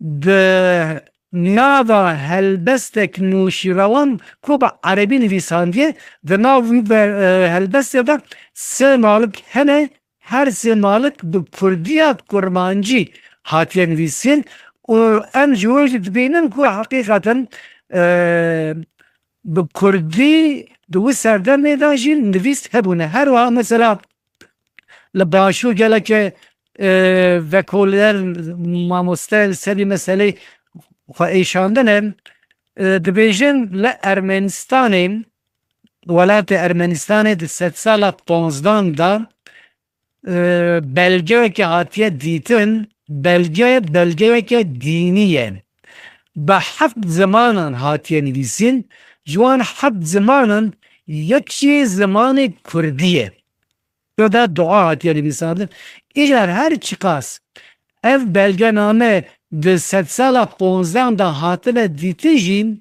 di nava helbestek nûşîrewan ku bi erebî nivîsandiye, di nav wî be-, e, helbestê de sê malik hene, her sê malik bi kurdiya kurmancî hatiye nivîsîn û em ji wir jî dibînin ku heqîqeten, e, bi kurdî di wî serdemê de jî nivîs hebûne. Her wiha mesela li Başûr geleke, e, vekoler, mamoste li ser vî meselê xwe êşandine, e, dibêjin li Ermenistanê, welatê Ermenistanê di sedsala ponzdan de, e, belgeyeke hatiye dîtin, belge, belgeyeke dînî ye. Bi heft zimanan hatiye nivîsîn, ji wan heft zimanan yek jî zimanê kurdî ye. Pê de dua hatiye nivîsandin. Îcar her çiqas ev belgename di sedsala ponzdan de hatine dîtin jî,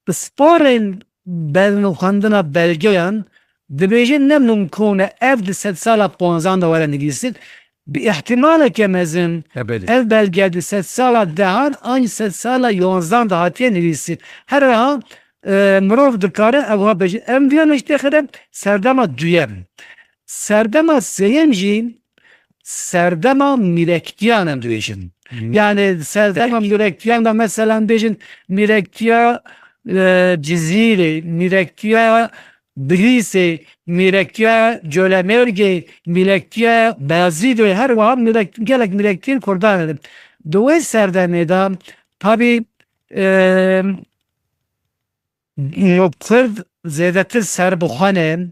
pisporên belnixwendina belgeyan dibêjin ne mimkûn e ev di sedsala ponzdan de were nivîsîn. Bi îhtîmaleke mezin E, belê. ev belge di sedsala dehan an jî sedsala yozdan de hatiye nivîsîn. Her wiha, e, mirov dikare ew ha bêje. Em viya neştê xire serdema duyem. Serdema sêyem jî serdema mîrektiyan em dibêjin. Hı. Yani serdema mîrektiyan de mesela em bêjin mîrektiya, e, Cizîrê, mîrektiya Bilîsê, mîrektiya Colemêrgê, mîrektiya Beyazîdê, her wiha mîrek-, gelek mîrektiyên Kurdan hene. Di wê serdemê de tabî, e, Kurd zêdetir serbixwe ne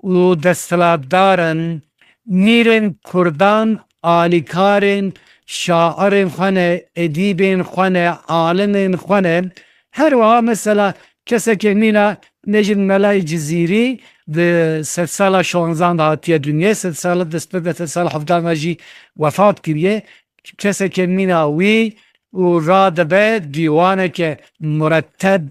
û desthilatdar in. Mîrên Kurdan alîkarên şairên xwe ne, edîbên xwe ne, alimên xwe ne. Her wiha mesela keseke mîna bêjin Melayê Cizîrî di sedsala şonzdan de hatiye dinyê, sedsala dest pê de sedsala hevdan de jî wefat kiriye. Keseke mîna wî û radibe dîwaneke muretteb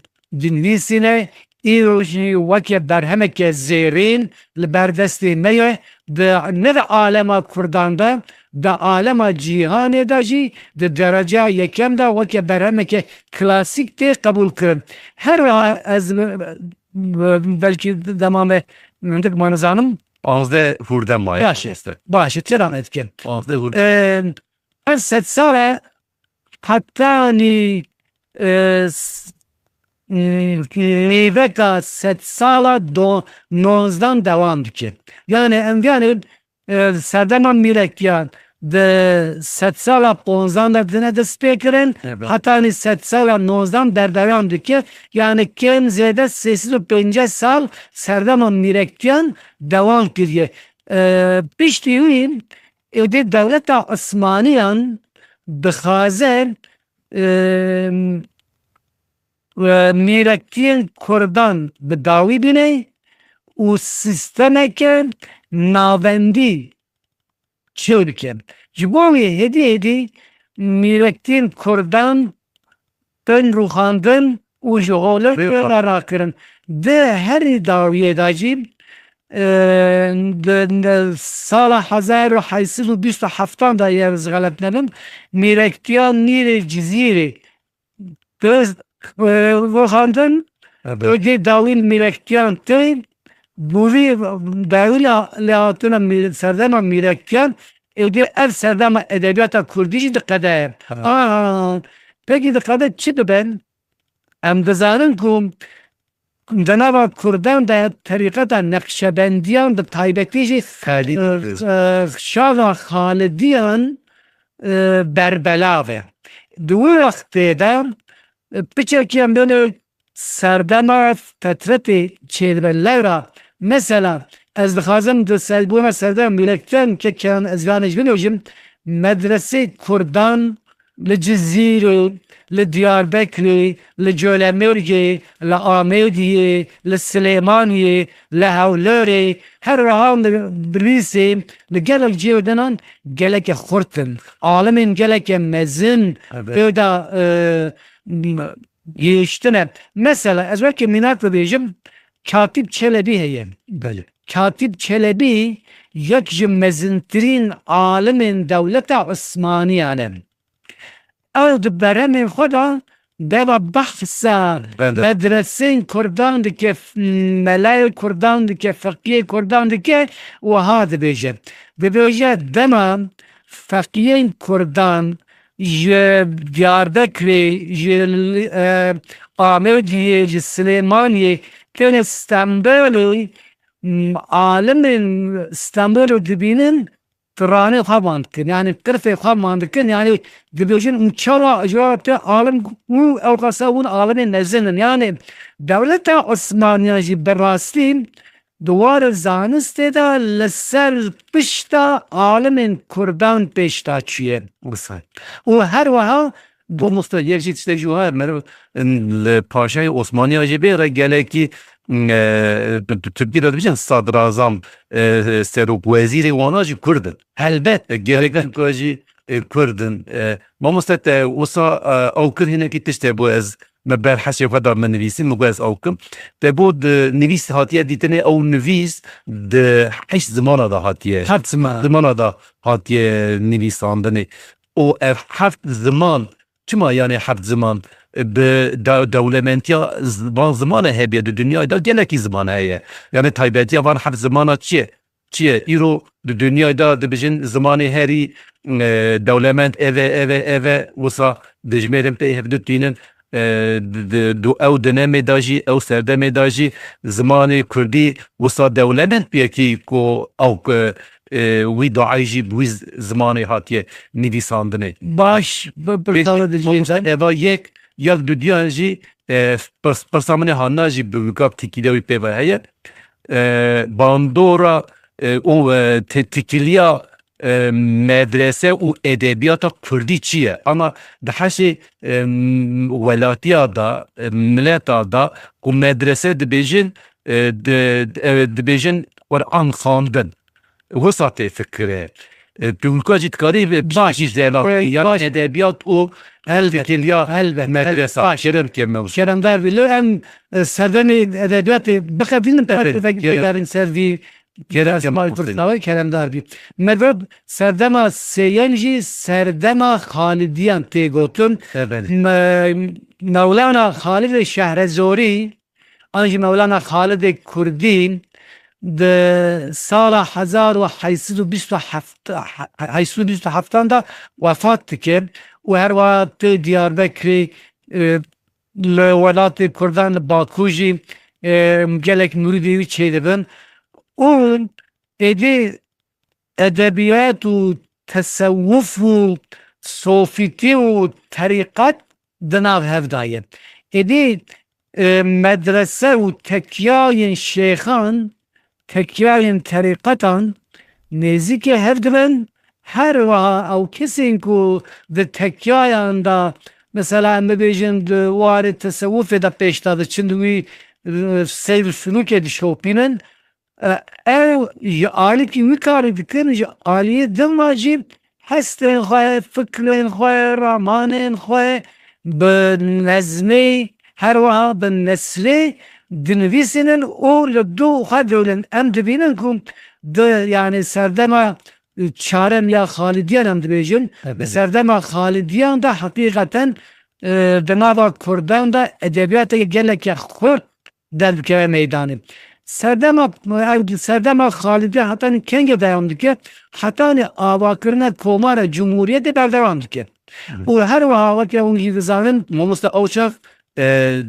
dinivîsîne, îro jî weke berhemeke zêrîn li ber destê me ye, di ne di alema Kurdan de, di alema cîhanê de jî di dereceya yekem de weke berhemeke klasîk tê qebûlkirin. Her wiha ez, e, belkî dema me hindik ma nizanim. Panzdeh hûrde maye. Baş e. Baş e, têra me dikin. Panzdeh hûrde. E, her sedsal e, hetanî, e, s-, e, nîveka sedsala do-, nozdan dewam dike. Yani em, yani, e, serdema mîrektiyan di sedsala ponzdan de dine destpêkirin, Evet. hetanî sedsala nozdan berdewam dike. Yani kêm zêde sê sed û pêncî sal serdema mîrektiyan dewam kiriye. E, piştî wî êdî dewleta Osmaniyan dixwaze, e, e, mîrektiyên Kurdan bi dawî bîne û sîstemeke navendî çêbike. Ji bo wê hêdî hêdî mîrektiyên Kurdan tên rûxandin û ji holê Rêxa. Tên rakirin. Di herî dawiyê de jî, e, di, di sala hezar û heyt sed û bîst û heftan de, eger ez xelet nebim, mîrektiya Mîrê Cizîrê tên, e, rûxandin, Evet. êdî dawî mîrektiyan tên, bûvî dawî lê, lê hatine mî-, serdema mîrektiyan, êdî ev serdema edebiyata kurdî jî diqede. Ha. Aa, pekî diqede çi dibe? Em dizanin ku di nava Kurdan de terîqeta Neqşebendiyan bi taybetî jî, Xalid. e, e, şaxa Xalidiyan, e, berbelav e. Di wî wextê de, e, piçekî em bêne serdema fetretê çêdibe. Lewra, mesela, ez dixwazim di serbûna serdema mîrektiyan ke, ke ez vane jî binojim, medresê Kurdan li Cizîrê, li Diyarbekirê, li Colemêrgê, li Amêdiyê, li Silêmaniyê, li Hewlêrê, her wiha li Bilîsê, li gelek cihê dinan geleke xurt in. Alimên geleke mezin Evet. pê de, e, gihiştine. Mesela, ez weke mînak bibêjim, Katîb Çelebî heye. Belê. Katîb Çelebî yek ji mezintirîn alimên dewleta Osmaniyan e. Ew di berhemên xwe de deva behsa Belê. medreseyên Kurdan dike, f-, melayê Kurdan dike, feqiyê Kurdan dike, wiha dibêje. Dibêje dema feqiyên Kurdan ji Diyarbekirê, ji, e, Amêdiyê, ji Silêmaniyê têne Stenbolê, m, alimên Stenbolê dibînin, stranê xwe van dikin, yanî qirfê xwe van dikin, yanî dibêjin, û çawa ji wan te alim û ew kasa hûn alimên mezin in. Yanî dewleta Osmaniyan jî bi rastî di warê zanistê de li ser pişta alimên Kurdan pêş de çûye. Wisa. Û her wiha Mamoste, yek jî tiştek jî wiha ye, meriv, in, li paşayê Osmaniya jî bê re gelekî, in, e, tu-, tu-, Tirkî de dibêjin sadrazam, e, serok wezîrê wana jî Kurd in. Helbet, E, gelek gelek Tirka jî, e, Kurd in. E, mamoste, te wisa, e, ew kir, hinekî tişt hebû, ez me ber hesê xwe da, min nivîsî, min got ez ew kim. Te got, e, nivîs hatiye dîtinê, ew nivîs di heşt zimana de hatiye. Heft ziman. Zimana de hatiye nivîsandinê. Û ev heft ziman, çima, yanî heft ziman, e, bi de-, dewlementiya z-, van zimanê hebiye, di dinyayê de gelekî ziman heye. Yanî taybetiya van heft zimana çi ye? Çi ye? Îro di dinyayê de dibêjin zimanê herî, e, dewlemend ev e, ev e, ev e, wisa dijmêrin pê hevdu tînin, e, di, di, di ew dinemê de jî, ew serdemê de jî zimanê kurdî wisa dewlemend bûye kî ku ew, e, e, wî daê jî bi wî z-, zimanê hatiye nivîsandinê. Baş, bi, bi, Pê-, eva yek, ya dudiyan jî, e, pirs-, pirsa min ê hanina jî bi wika têkiliya wî pê ve heye. E, bandora, e, û, e, te-, têkiliya, e, medrese û edebiyata kurdî çi ye? Ama di heşê, e, m-, welatiya da, e, mileta da ku medrese dibêjin, e, di-, e, dibêjin Quran xwendin. Wisa tê fikirê. E, tu ka jî dikarî bi baş jî zêla ya edebiyat û helbet, fikir ya helbet, medresa. Baş. Kerem ke mewzu. Keremdar bî. Lê em, e, serdemê edebiyatê bixebînin, evet, pek kerem. Vegerin ser vî Kerem Kemal Kurtawê keremdar bî. Me got serdema sêyem jî serdema Xalidiyan tê gotin. Evet. Me-, Mewlana Xalidê Şehrezorî an jî Mewlana Xalidê Kurdî di sala hezar û heyt sed û bîst û heft, he-, heyt sed û bîst û heftan de wefat dike û her wiha tu Diyarbekirê, e, li welatê Kurdan li Bakû jî, e, gelek murîdê wî çêdibin û êdî edebiyat û tesewuf û sofîtî û terîqet di nav hev de ye. Êdî, e, medrese û tekiyayên şêxan, tekiyayên terîqetan nêzîkê hev dibin. Her wiha ew kesên ku di tekiyayan de, mesela em bibêjin di warê tesewufê de pêş de diçin, di wî, e, seyr û sulûkê dişopînin, e, ew ji alîkî wî karî dikin, ji aliyê din ve jî hestên xwe, fikrên xwe, ramanên xwe bi nezmê, her wiha bi neslê dinivîsînin û li dû xwe dewlin. Em dibînin ku di, yanî serdema çarem ya Xalidiyan em dibêjin, evet, di serdema Xalidiyan de heqîqeten, e, di nava Kurdan de edebiyateke geleke xurt derdikeve meydanê. Serdema, ev serdema Xalidiya hetanî kengê dewam dike, hetanî avakirina Komara Cumhuriyetê berdewam dike. Hı. Û her wiha weke hûn jî dizanin. Mamoste, ew çax, e,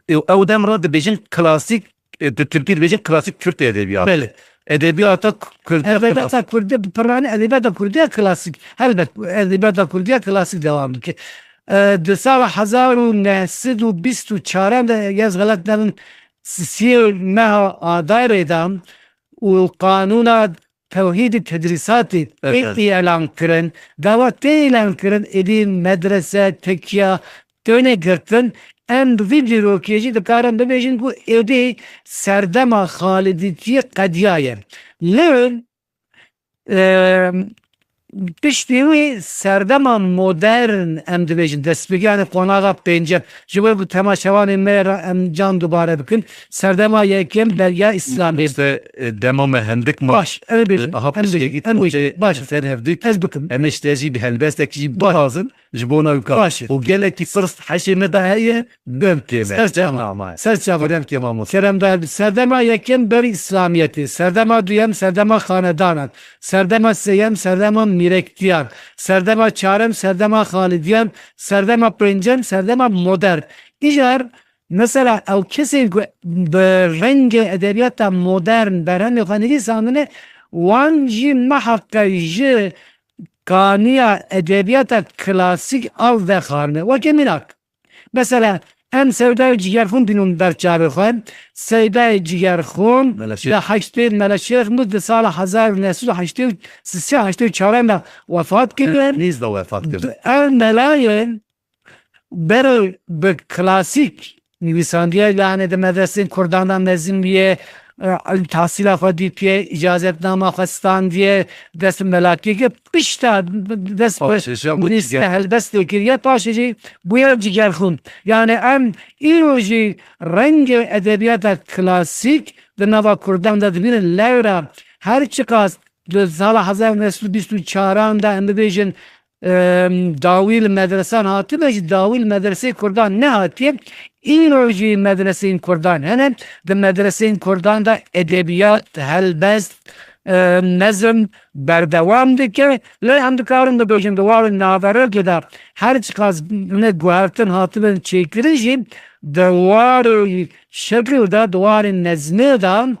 ew dem re dibêjin klasîk, e, di Tirkî dibêjin klasîk Kürt edebiyatı. Belê. Edebiyata Kürt. Edebiyata Kurdî, bi piranî edebiyata Kurdî ya klasîk. Helbet, edebiyata Kurdî ya klasîk dewam dike. E, di sala hezar û neh sed û bîst û çar de, ez xelet nebim, sisiyê meha Adarê de û qanûna tewhîdî tedrîsatî, evet, tê îlan kirin. Gava tê îlan kirin, êdî medrese, tekiya, têne girtin. Em bi vî dîrokê jî dikarin bibêjin ku êdî serdema Xalidîtiyê qediyaye. Lê, e, piştî wî serdema modern, em dibêjin, destpêkê, yanî qonaxa pêncem. Ji bo ku temaşevanên me re em can dubare bikin, serdema yekem beriya Îslamê. Îşte, e, dema me hindik ma. Baş, em bêjin, aha, em bêjin, piştgirî em bêjin. Baş. Ser hevdî. Ez bikim. Em ê ji te jî bi helbestek jî, baş, bixwazin. Ji bona wî ka. Baş. Û gelekî pirs heşê me de heye, bim tê me. Ser çava. Tamam. Ser çava. Kerem ke mamoste. Kerem dayê, serdema yekem ber Îslamiyetê, serdema duyem serdema xanedanan, serdema sêyem serdema mîrektiyan, serdema çarem serdema Xalidiyan, serdema pêncem serdema modern. Îcar, mesela, ew kesên ku bi rengê edebiyata modern berhemê xwe nivîsandine, wan jî miheqeq ji kaniya edebiyata klasîk av vexwarine. Weke mînak, mesela, em Sewdayê Cigerxûn bînin ber çavê xwe. Sewdayê Cigerxûn, Meleşêx, di heştê, Meleşêx Mûs di sala hezar û neh sed û heştê û sê heştê û çar de wefat kir. Nîz de wefat kir. Ev melayê bero bi klasîk nivîsandiye, yanî di medresên Kurdan de mezin bûye, e, tahsîla xwe dîtiye, îcazetnama xwe standiye, dest bi melakiyê kir, pişta dest bi, paşê jî, nivîs, helbestê kiriye, paşê jî bûye Cigerxûn. Yanî em îro jî rengê edebiyata klasîk di nava Kurdan de dibînin, lewra her çiqas di sala hezar neh sed û bîst û çaran de em bibêjin, em, dawî li medresan hatibe jî, dawî li medreseyê Kurdan nehatiye. Îro jî medreseyên Kurdan hene. Di medreseyên Kurdan de edebiyat, helbest, em, nezm berdewam dike. Lê em dikarin bibêjin di warên naverokê de her çiqas ne guhertin hatibin çêkirin jî, di warê şekil de, di warê nezmê de,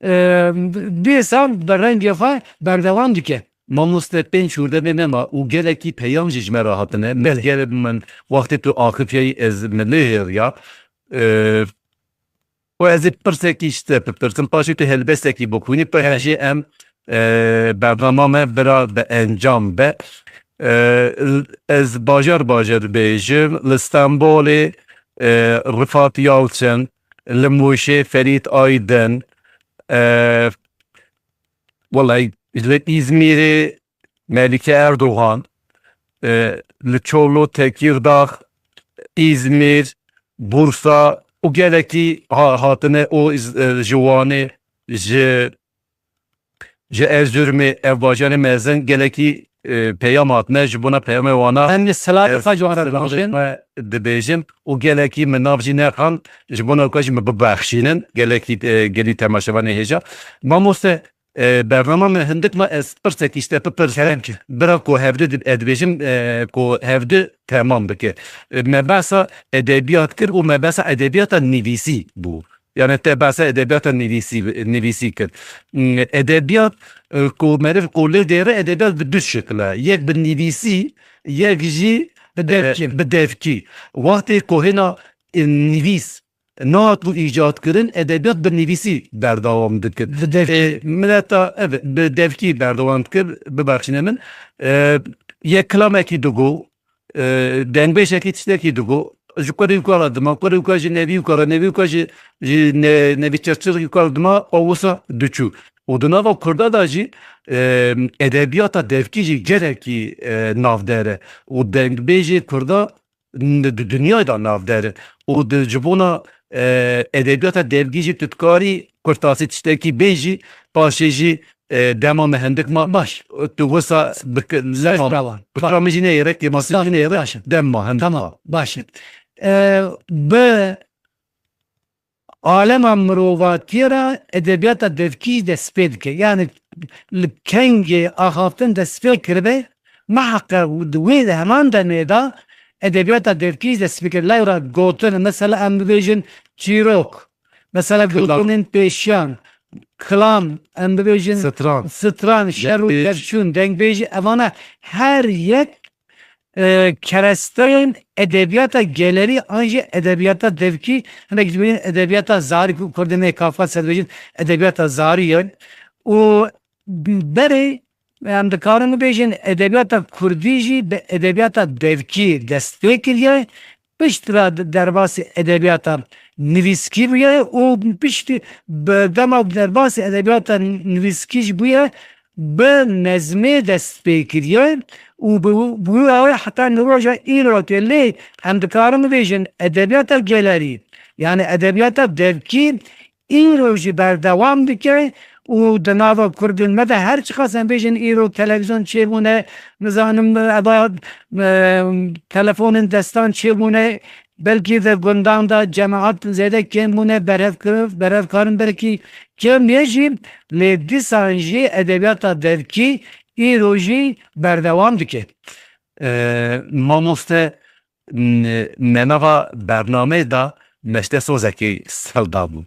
em, dîsa bi rengê xwe berdewam dike. Mamoste, pênc hûrde bê me ma û gelekî peyam jî ji me re hatine. Belê. Gelek min wextê tu axifiyayî ez min lê hêriya. Ee, û ez ê pirsekî ji te bipirsim, paşê tu helbestekî bixwînî, paşê, evet, jî em, ee, bernama me bira bi encam be. Ee, ez bajar bajar dibêjim. Li Stenbolê, ee, Rifat Yalçin, li Mûşê Ferît Aydin, ee, Wellahî, li Îzmîrê Melike Erdogan, e, li Çorlu, Tekirdağ, İzmir, Bursa û gelekî ha-, hatine û iz-, e, ji Wanê, ji, ji Erzurumê, ev bajarê mezin gelekî, e, peyam hatine, ji bona peyamê wana Em li Selahê e, xwe ji wan re dibêjin. Dibêjim û gelekî min nav jî nexan, ji bona weka jî min bibexşînin, gelekî, e, gelî temaşevanê hêja. Mamoste, e, bernama me hindik ma ez pirsekî ji te bipirsim. Kerem ki. Bira ku hevdu di-, ez dibêjim, e, ku hevdu temam bike. E, me behsa edebiyat kir û me behsa edebiyata nivîsî bû. Yani te behsa edebiyata nivîsî, nivîsî kir. Hmm, edebiyat, e, ku meriv ku lê dêre edebiyat bi du şekil e. Yek bi nivîsî, yek jî, Bi devkî. e, bi devkî. Wextê ku hêna, e, nivîs nehatibû îcadkirin, edebiyat bi nivîsî berdewam dikir. Bi devkî. E, mileta, evet, bi devkî berdewam dikir, bibexşîne min. E, yek kilamekî digo, e, dengbêjekî tiştekî digo, ji kurê wika re dima, kurê wika ji nevî wika re, nevî wika ji, ji ne-, nevî çirçir wika re dima, û wisa diçû. Û di nava kurda de jî, e, edebiyata devkî jî gelekî, e, navdar e. Û dengbêjê kurda n-, di dinyayê de navdar in. Û di, ji bona, e, edebiyata devkî jî tu dikarî kurtasî tiştekî bêjî, paşê jî, e, dema me hindik ma, Baş. tu wisa bik-, Ser lema, brava. pişta min jî neyê rek, yê ma Sa-, jî neyê rek, baş e. dem ma hindik Tamam, ma. baş e. E, bi alema mirovatiyê re edebiyata devkî dest pê dike. Yani li kengê axaftin dest pê kiribe, miheqeq di wê de heman demê de edebiyata devkî dest pê kir. Lewra gotin, mesela em bibêjin çîrok, mesela Kilam. gotinên pêşiyan, kilam, em bibêjin Stran. stran, şer û Deng- derçûn, dengbêjî, evana her yek e, keresteyên edebiyata gelerî an jî edebiyata devkî, hinek dibêjin edebiyata zarî ku kurdên ê Kafkasya dibêjin edebiyata zarî ye. Û berê em dikarin bibêjin edebiyata kurdî jî bi edebiyata devkî dest pê kiriye. Piştre de-, derbasî edebiyata nivîskî bûye û piştî bi dema derbasî edebiyata nivîskî jî bûye, bi nezmê dest pê kiriye û bi, bi wî awê heta niroja îro tê. Lê em dikarin bibêjin edebiyata gelerî, yani edebiyata devkî îro jî berdewam dike û di nava kurdên me de her çiqas em bêjin îro televîzyon çêbûne, nizanim eva, e, telefonên destan çêbûne, belkî di gundan de cemaat zêde kêm bûne, berhev kir-, berhev karin belkî kêm ye jî, lê dîsan jî edebiyata devkî îro jî berdewam dike. E, mamoste, n-, me nava bernameyê de me ji te sozekî sel dabû.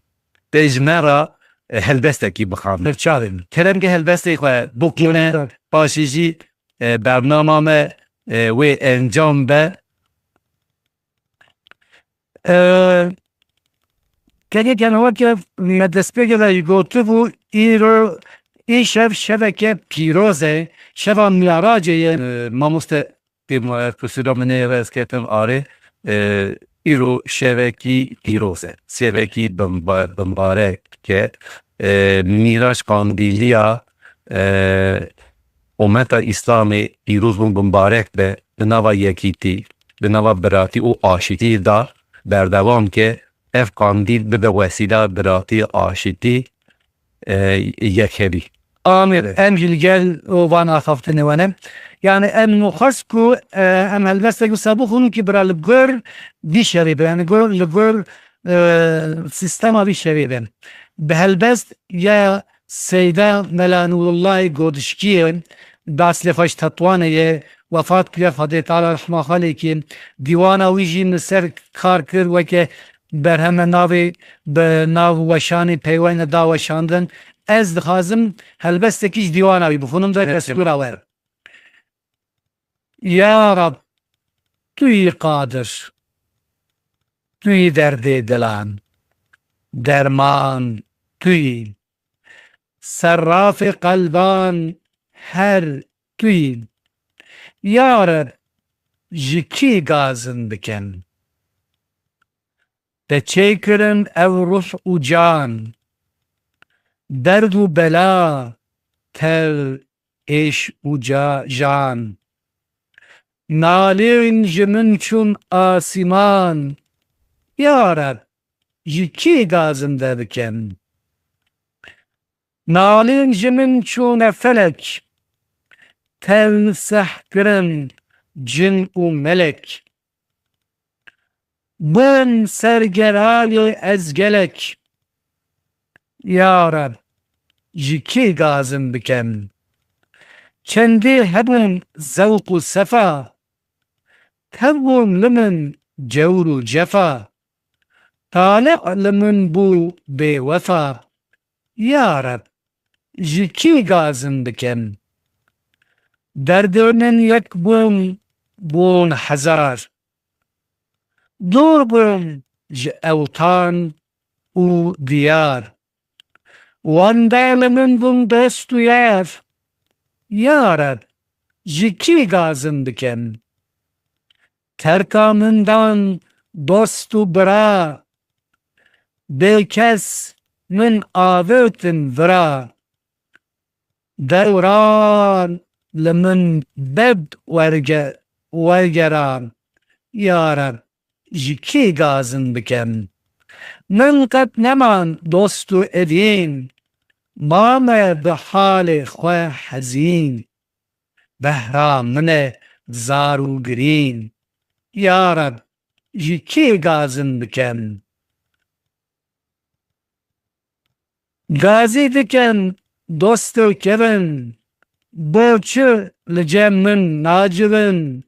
Te ji me re, e, helbestekî bixwend. Ser çavê min. Kerem ke helbestê xwe bixwîne, Ser. paşê jî, e, bernama me, e, wê encam be. E, Gelek, yani weke me destpêkê de jî gotibû, îro, îşev şeveke pîroz e, şeva Mîracê ye. E, mamoste, pê ma-, qisûra min ê ez ketim arê, e, îro şevekî pîroz e, şevekî bimba-, bimbarek e, Mîrac Qandîliya, e, Ummeta Îslamê pîroz bû, bimbarek be, di nava yekîtî, di nava biratî û aşitî de berdewam ke, ev qandîl bibe wesîla biratî, aşitî, e, yekhevî. Amê, Evet. em jî li gel û van axaftinê we ne. Yani em xwest ku, e, em helbestek wisa bixwînin ki bira li gor vî şevê be. Yani gor, li gor, e, sîstema vî şevê be. Bi helbest ya Seyda Mela Nûrullahê Godişkiyê, bi eslê xwe ji Tetwanê ye, wefat kiriye, Xwedê Teala rehma xwe lê ke. Dîwana wî jî min ser kar kir, weke berheme navê, bi nav weşanê peywanê da weşandin. Ez dixwazim helbestekî ji dîwana wî bixwînim, ve Evet. destûra we. Ya Rab, tu yî qadir, tu yî derdê dilan, derman tu yî. Serrafê qelban her tu yî. Ya Reb, ji kî gazin bikin? Te çêkirin ev ruh û can. Derd û bela tev êş û ca-, jan. Nalên ji min çûn asîman. Ya Reb, ji kî gazinde bikem? Nalên ji min çûne felek. Tev seh kirin cin û melek. Bûm sergerayê ez gelek. Ya Reb, ji kî gazim bikem? Çendî hebûn zewq û sefa. Tevbûn li min cewr û cefa. Taliq li min bû bêwefa. Ya Reb, ji kî gazim bikem? Derdê min yek bûn, bûn hezar. Dûr bûn ji ewtan û diyar. Wenda li min bûn dost û yar. Ya Reb, ji kî gazim bikem? Terka min dan dost û bira. Bêkes min avêtin vira. Dewran li min bed werge-, wergeran. Ya Reb, ji kî gazim bikem? Min qet neman dost û evîn. Mame bi halê xwe hezîn. Behra min e zar û girîn. Ya Reb, ji kî gazim bikem? Gazî dikin dostê kevin, bo çi li cem min nacivin?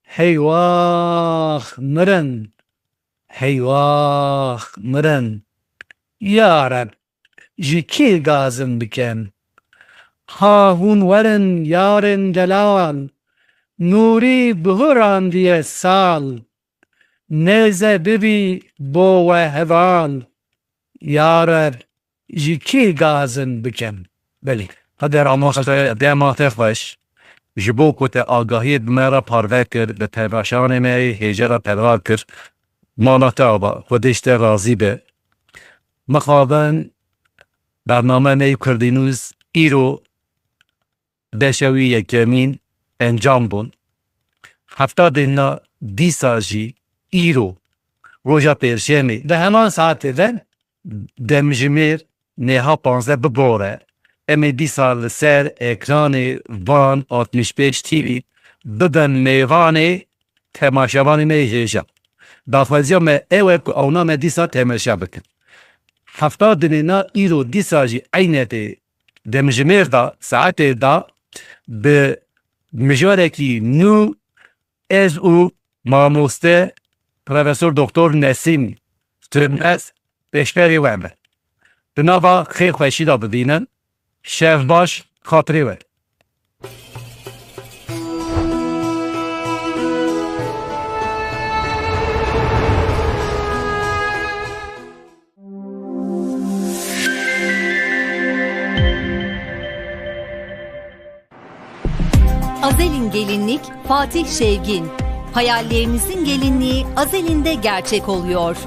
Heywax mirin, heywax mirin. Ya Reb, ji kî gazim bikem? Ha hûn werin yarên delal, nûrî bihurandiye sal. Nêze bibî bo we heval. Ya Reb, ji kî gazim bikem? Belê. Qeder Amosa te dema te xweş. Ji bo ku te agahiyê bi me re parve kir, bi temaşevanê me yê hêja re perwar kir. Mala te ava, Xwedê ji te razî be. Mixabin bername me yê Kurdî News îro beşa wî yekemîn encam bûn. Hefta dêna dîsa jî îro, roja pêncşemê, di heman saetê de demjimêr nêha panzdeh bibore. Em ê dîsa li ser ekranê van altmış beş T V bibin mêvanê temaşevanê me yê hêja. Daxwaziya me ew e ku ewna me dîsa temaşe bikin. Hefta dinê na îro dîsa jî eynetê demjimêr da, saetê da bi mijarekî nû ez û mamoste Profesor Doktor Nesîm Sönmez pêşberê we be. Di nava xêr xweşî de bibînin. Şev baş, xatirê we. Azelin Gelinlik, Fatih Şevgin. Hayallerinizin gelinliği Azelin'de gerçek oluyor.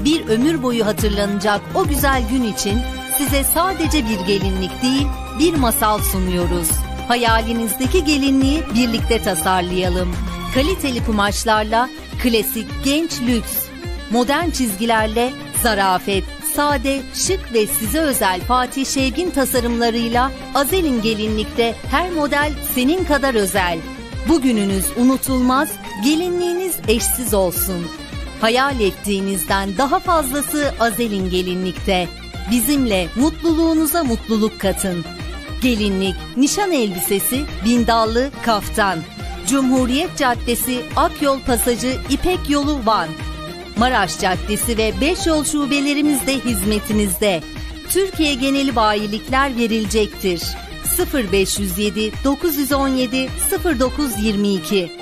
Bir ömür boyu hatırlanacak o güzel gün için size sadece bir gelinlik değil, bir masal sunuyoruz. Hayalinizdeki gelinliği birlikte tasarlayalım. Kaliteli kumaşlarla klasik, genç, lüks. Modern çizgilerle zarafet, sade, şık ve size özel Fatih Şevgin tasarımlarıyla Azelin Gelinlik'te her model senin kadar özel. Bugününüz unutulmaz, gelinliğiniz eşsiz olsun. Hayal ettiğinizden daha fazlası Azelin Gelinlik'te. Bizimle mutluluğunuza mutluluk katın. Gelinlik, nişan elbisesi, bindallı, kaftan. Cumhuriyet Caddesi, Akyol Pasajı, İpek Yolu, Van. Maraş Caddesi ve Beş Yol şubelerimizde hizmetinizde. Türkiye geneli bayilikler verilecektir. Sıfır beş yüz yedi, dokuz yüz on yedi, sıfır dokuz yirmi iki.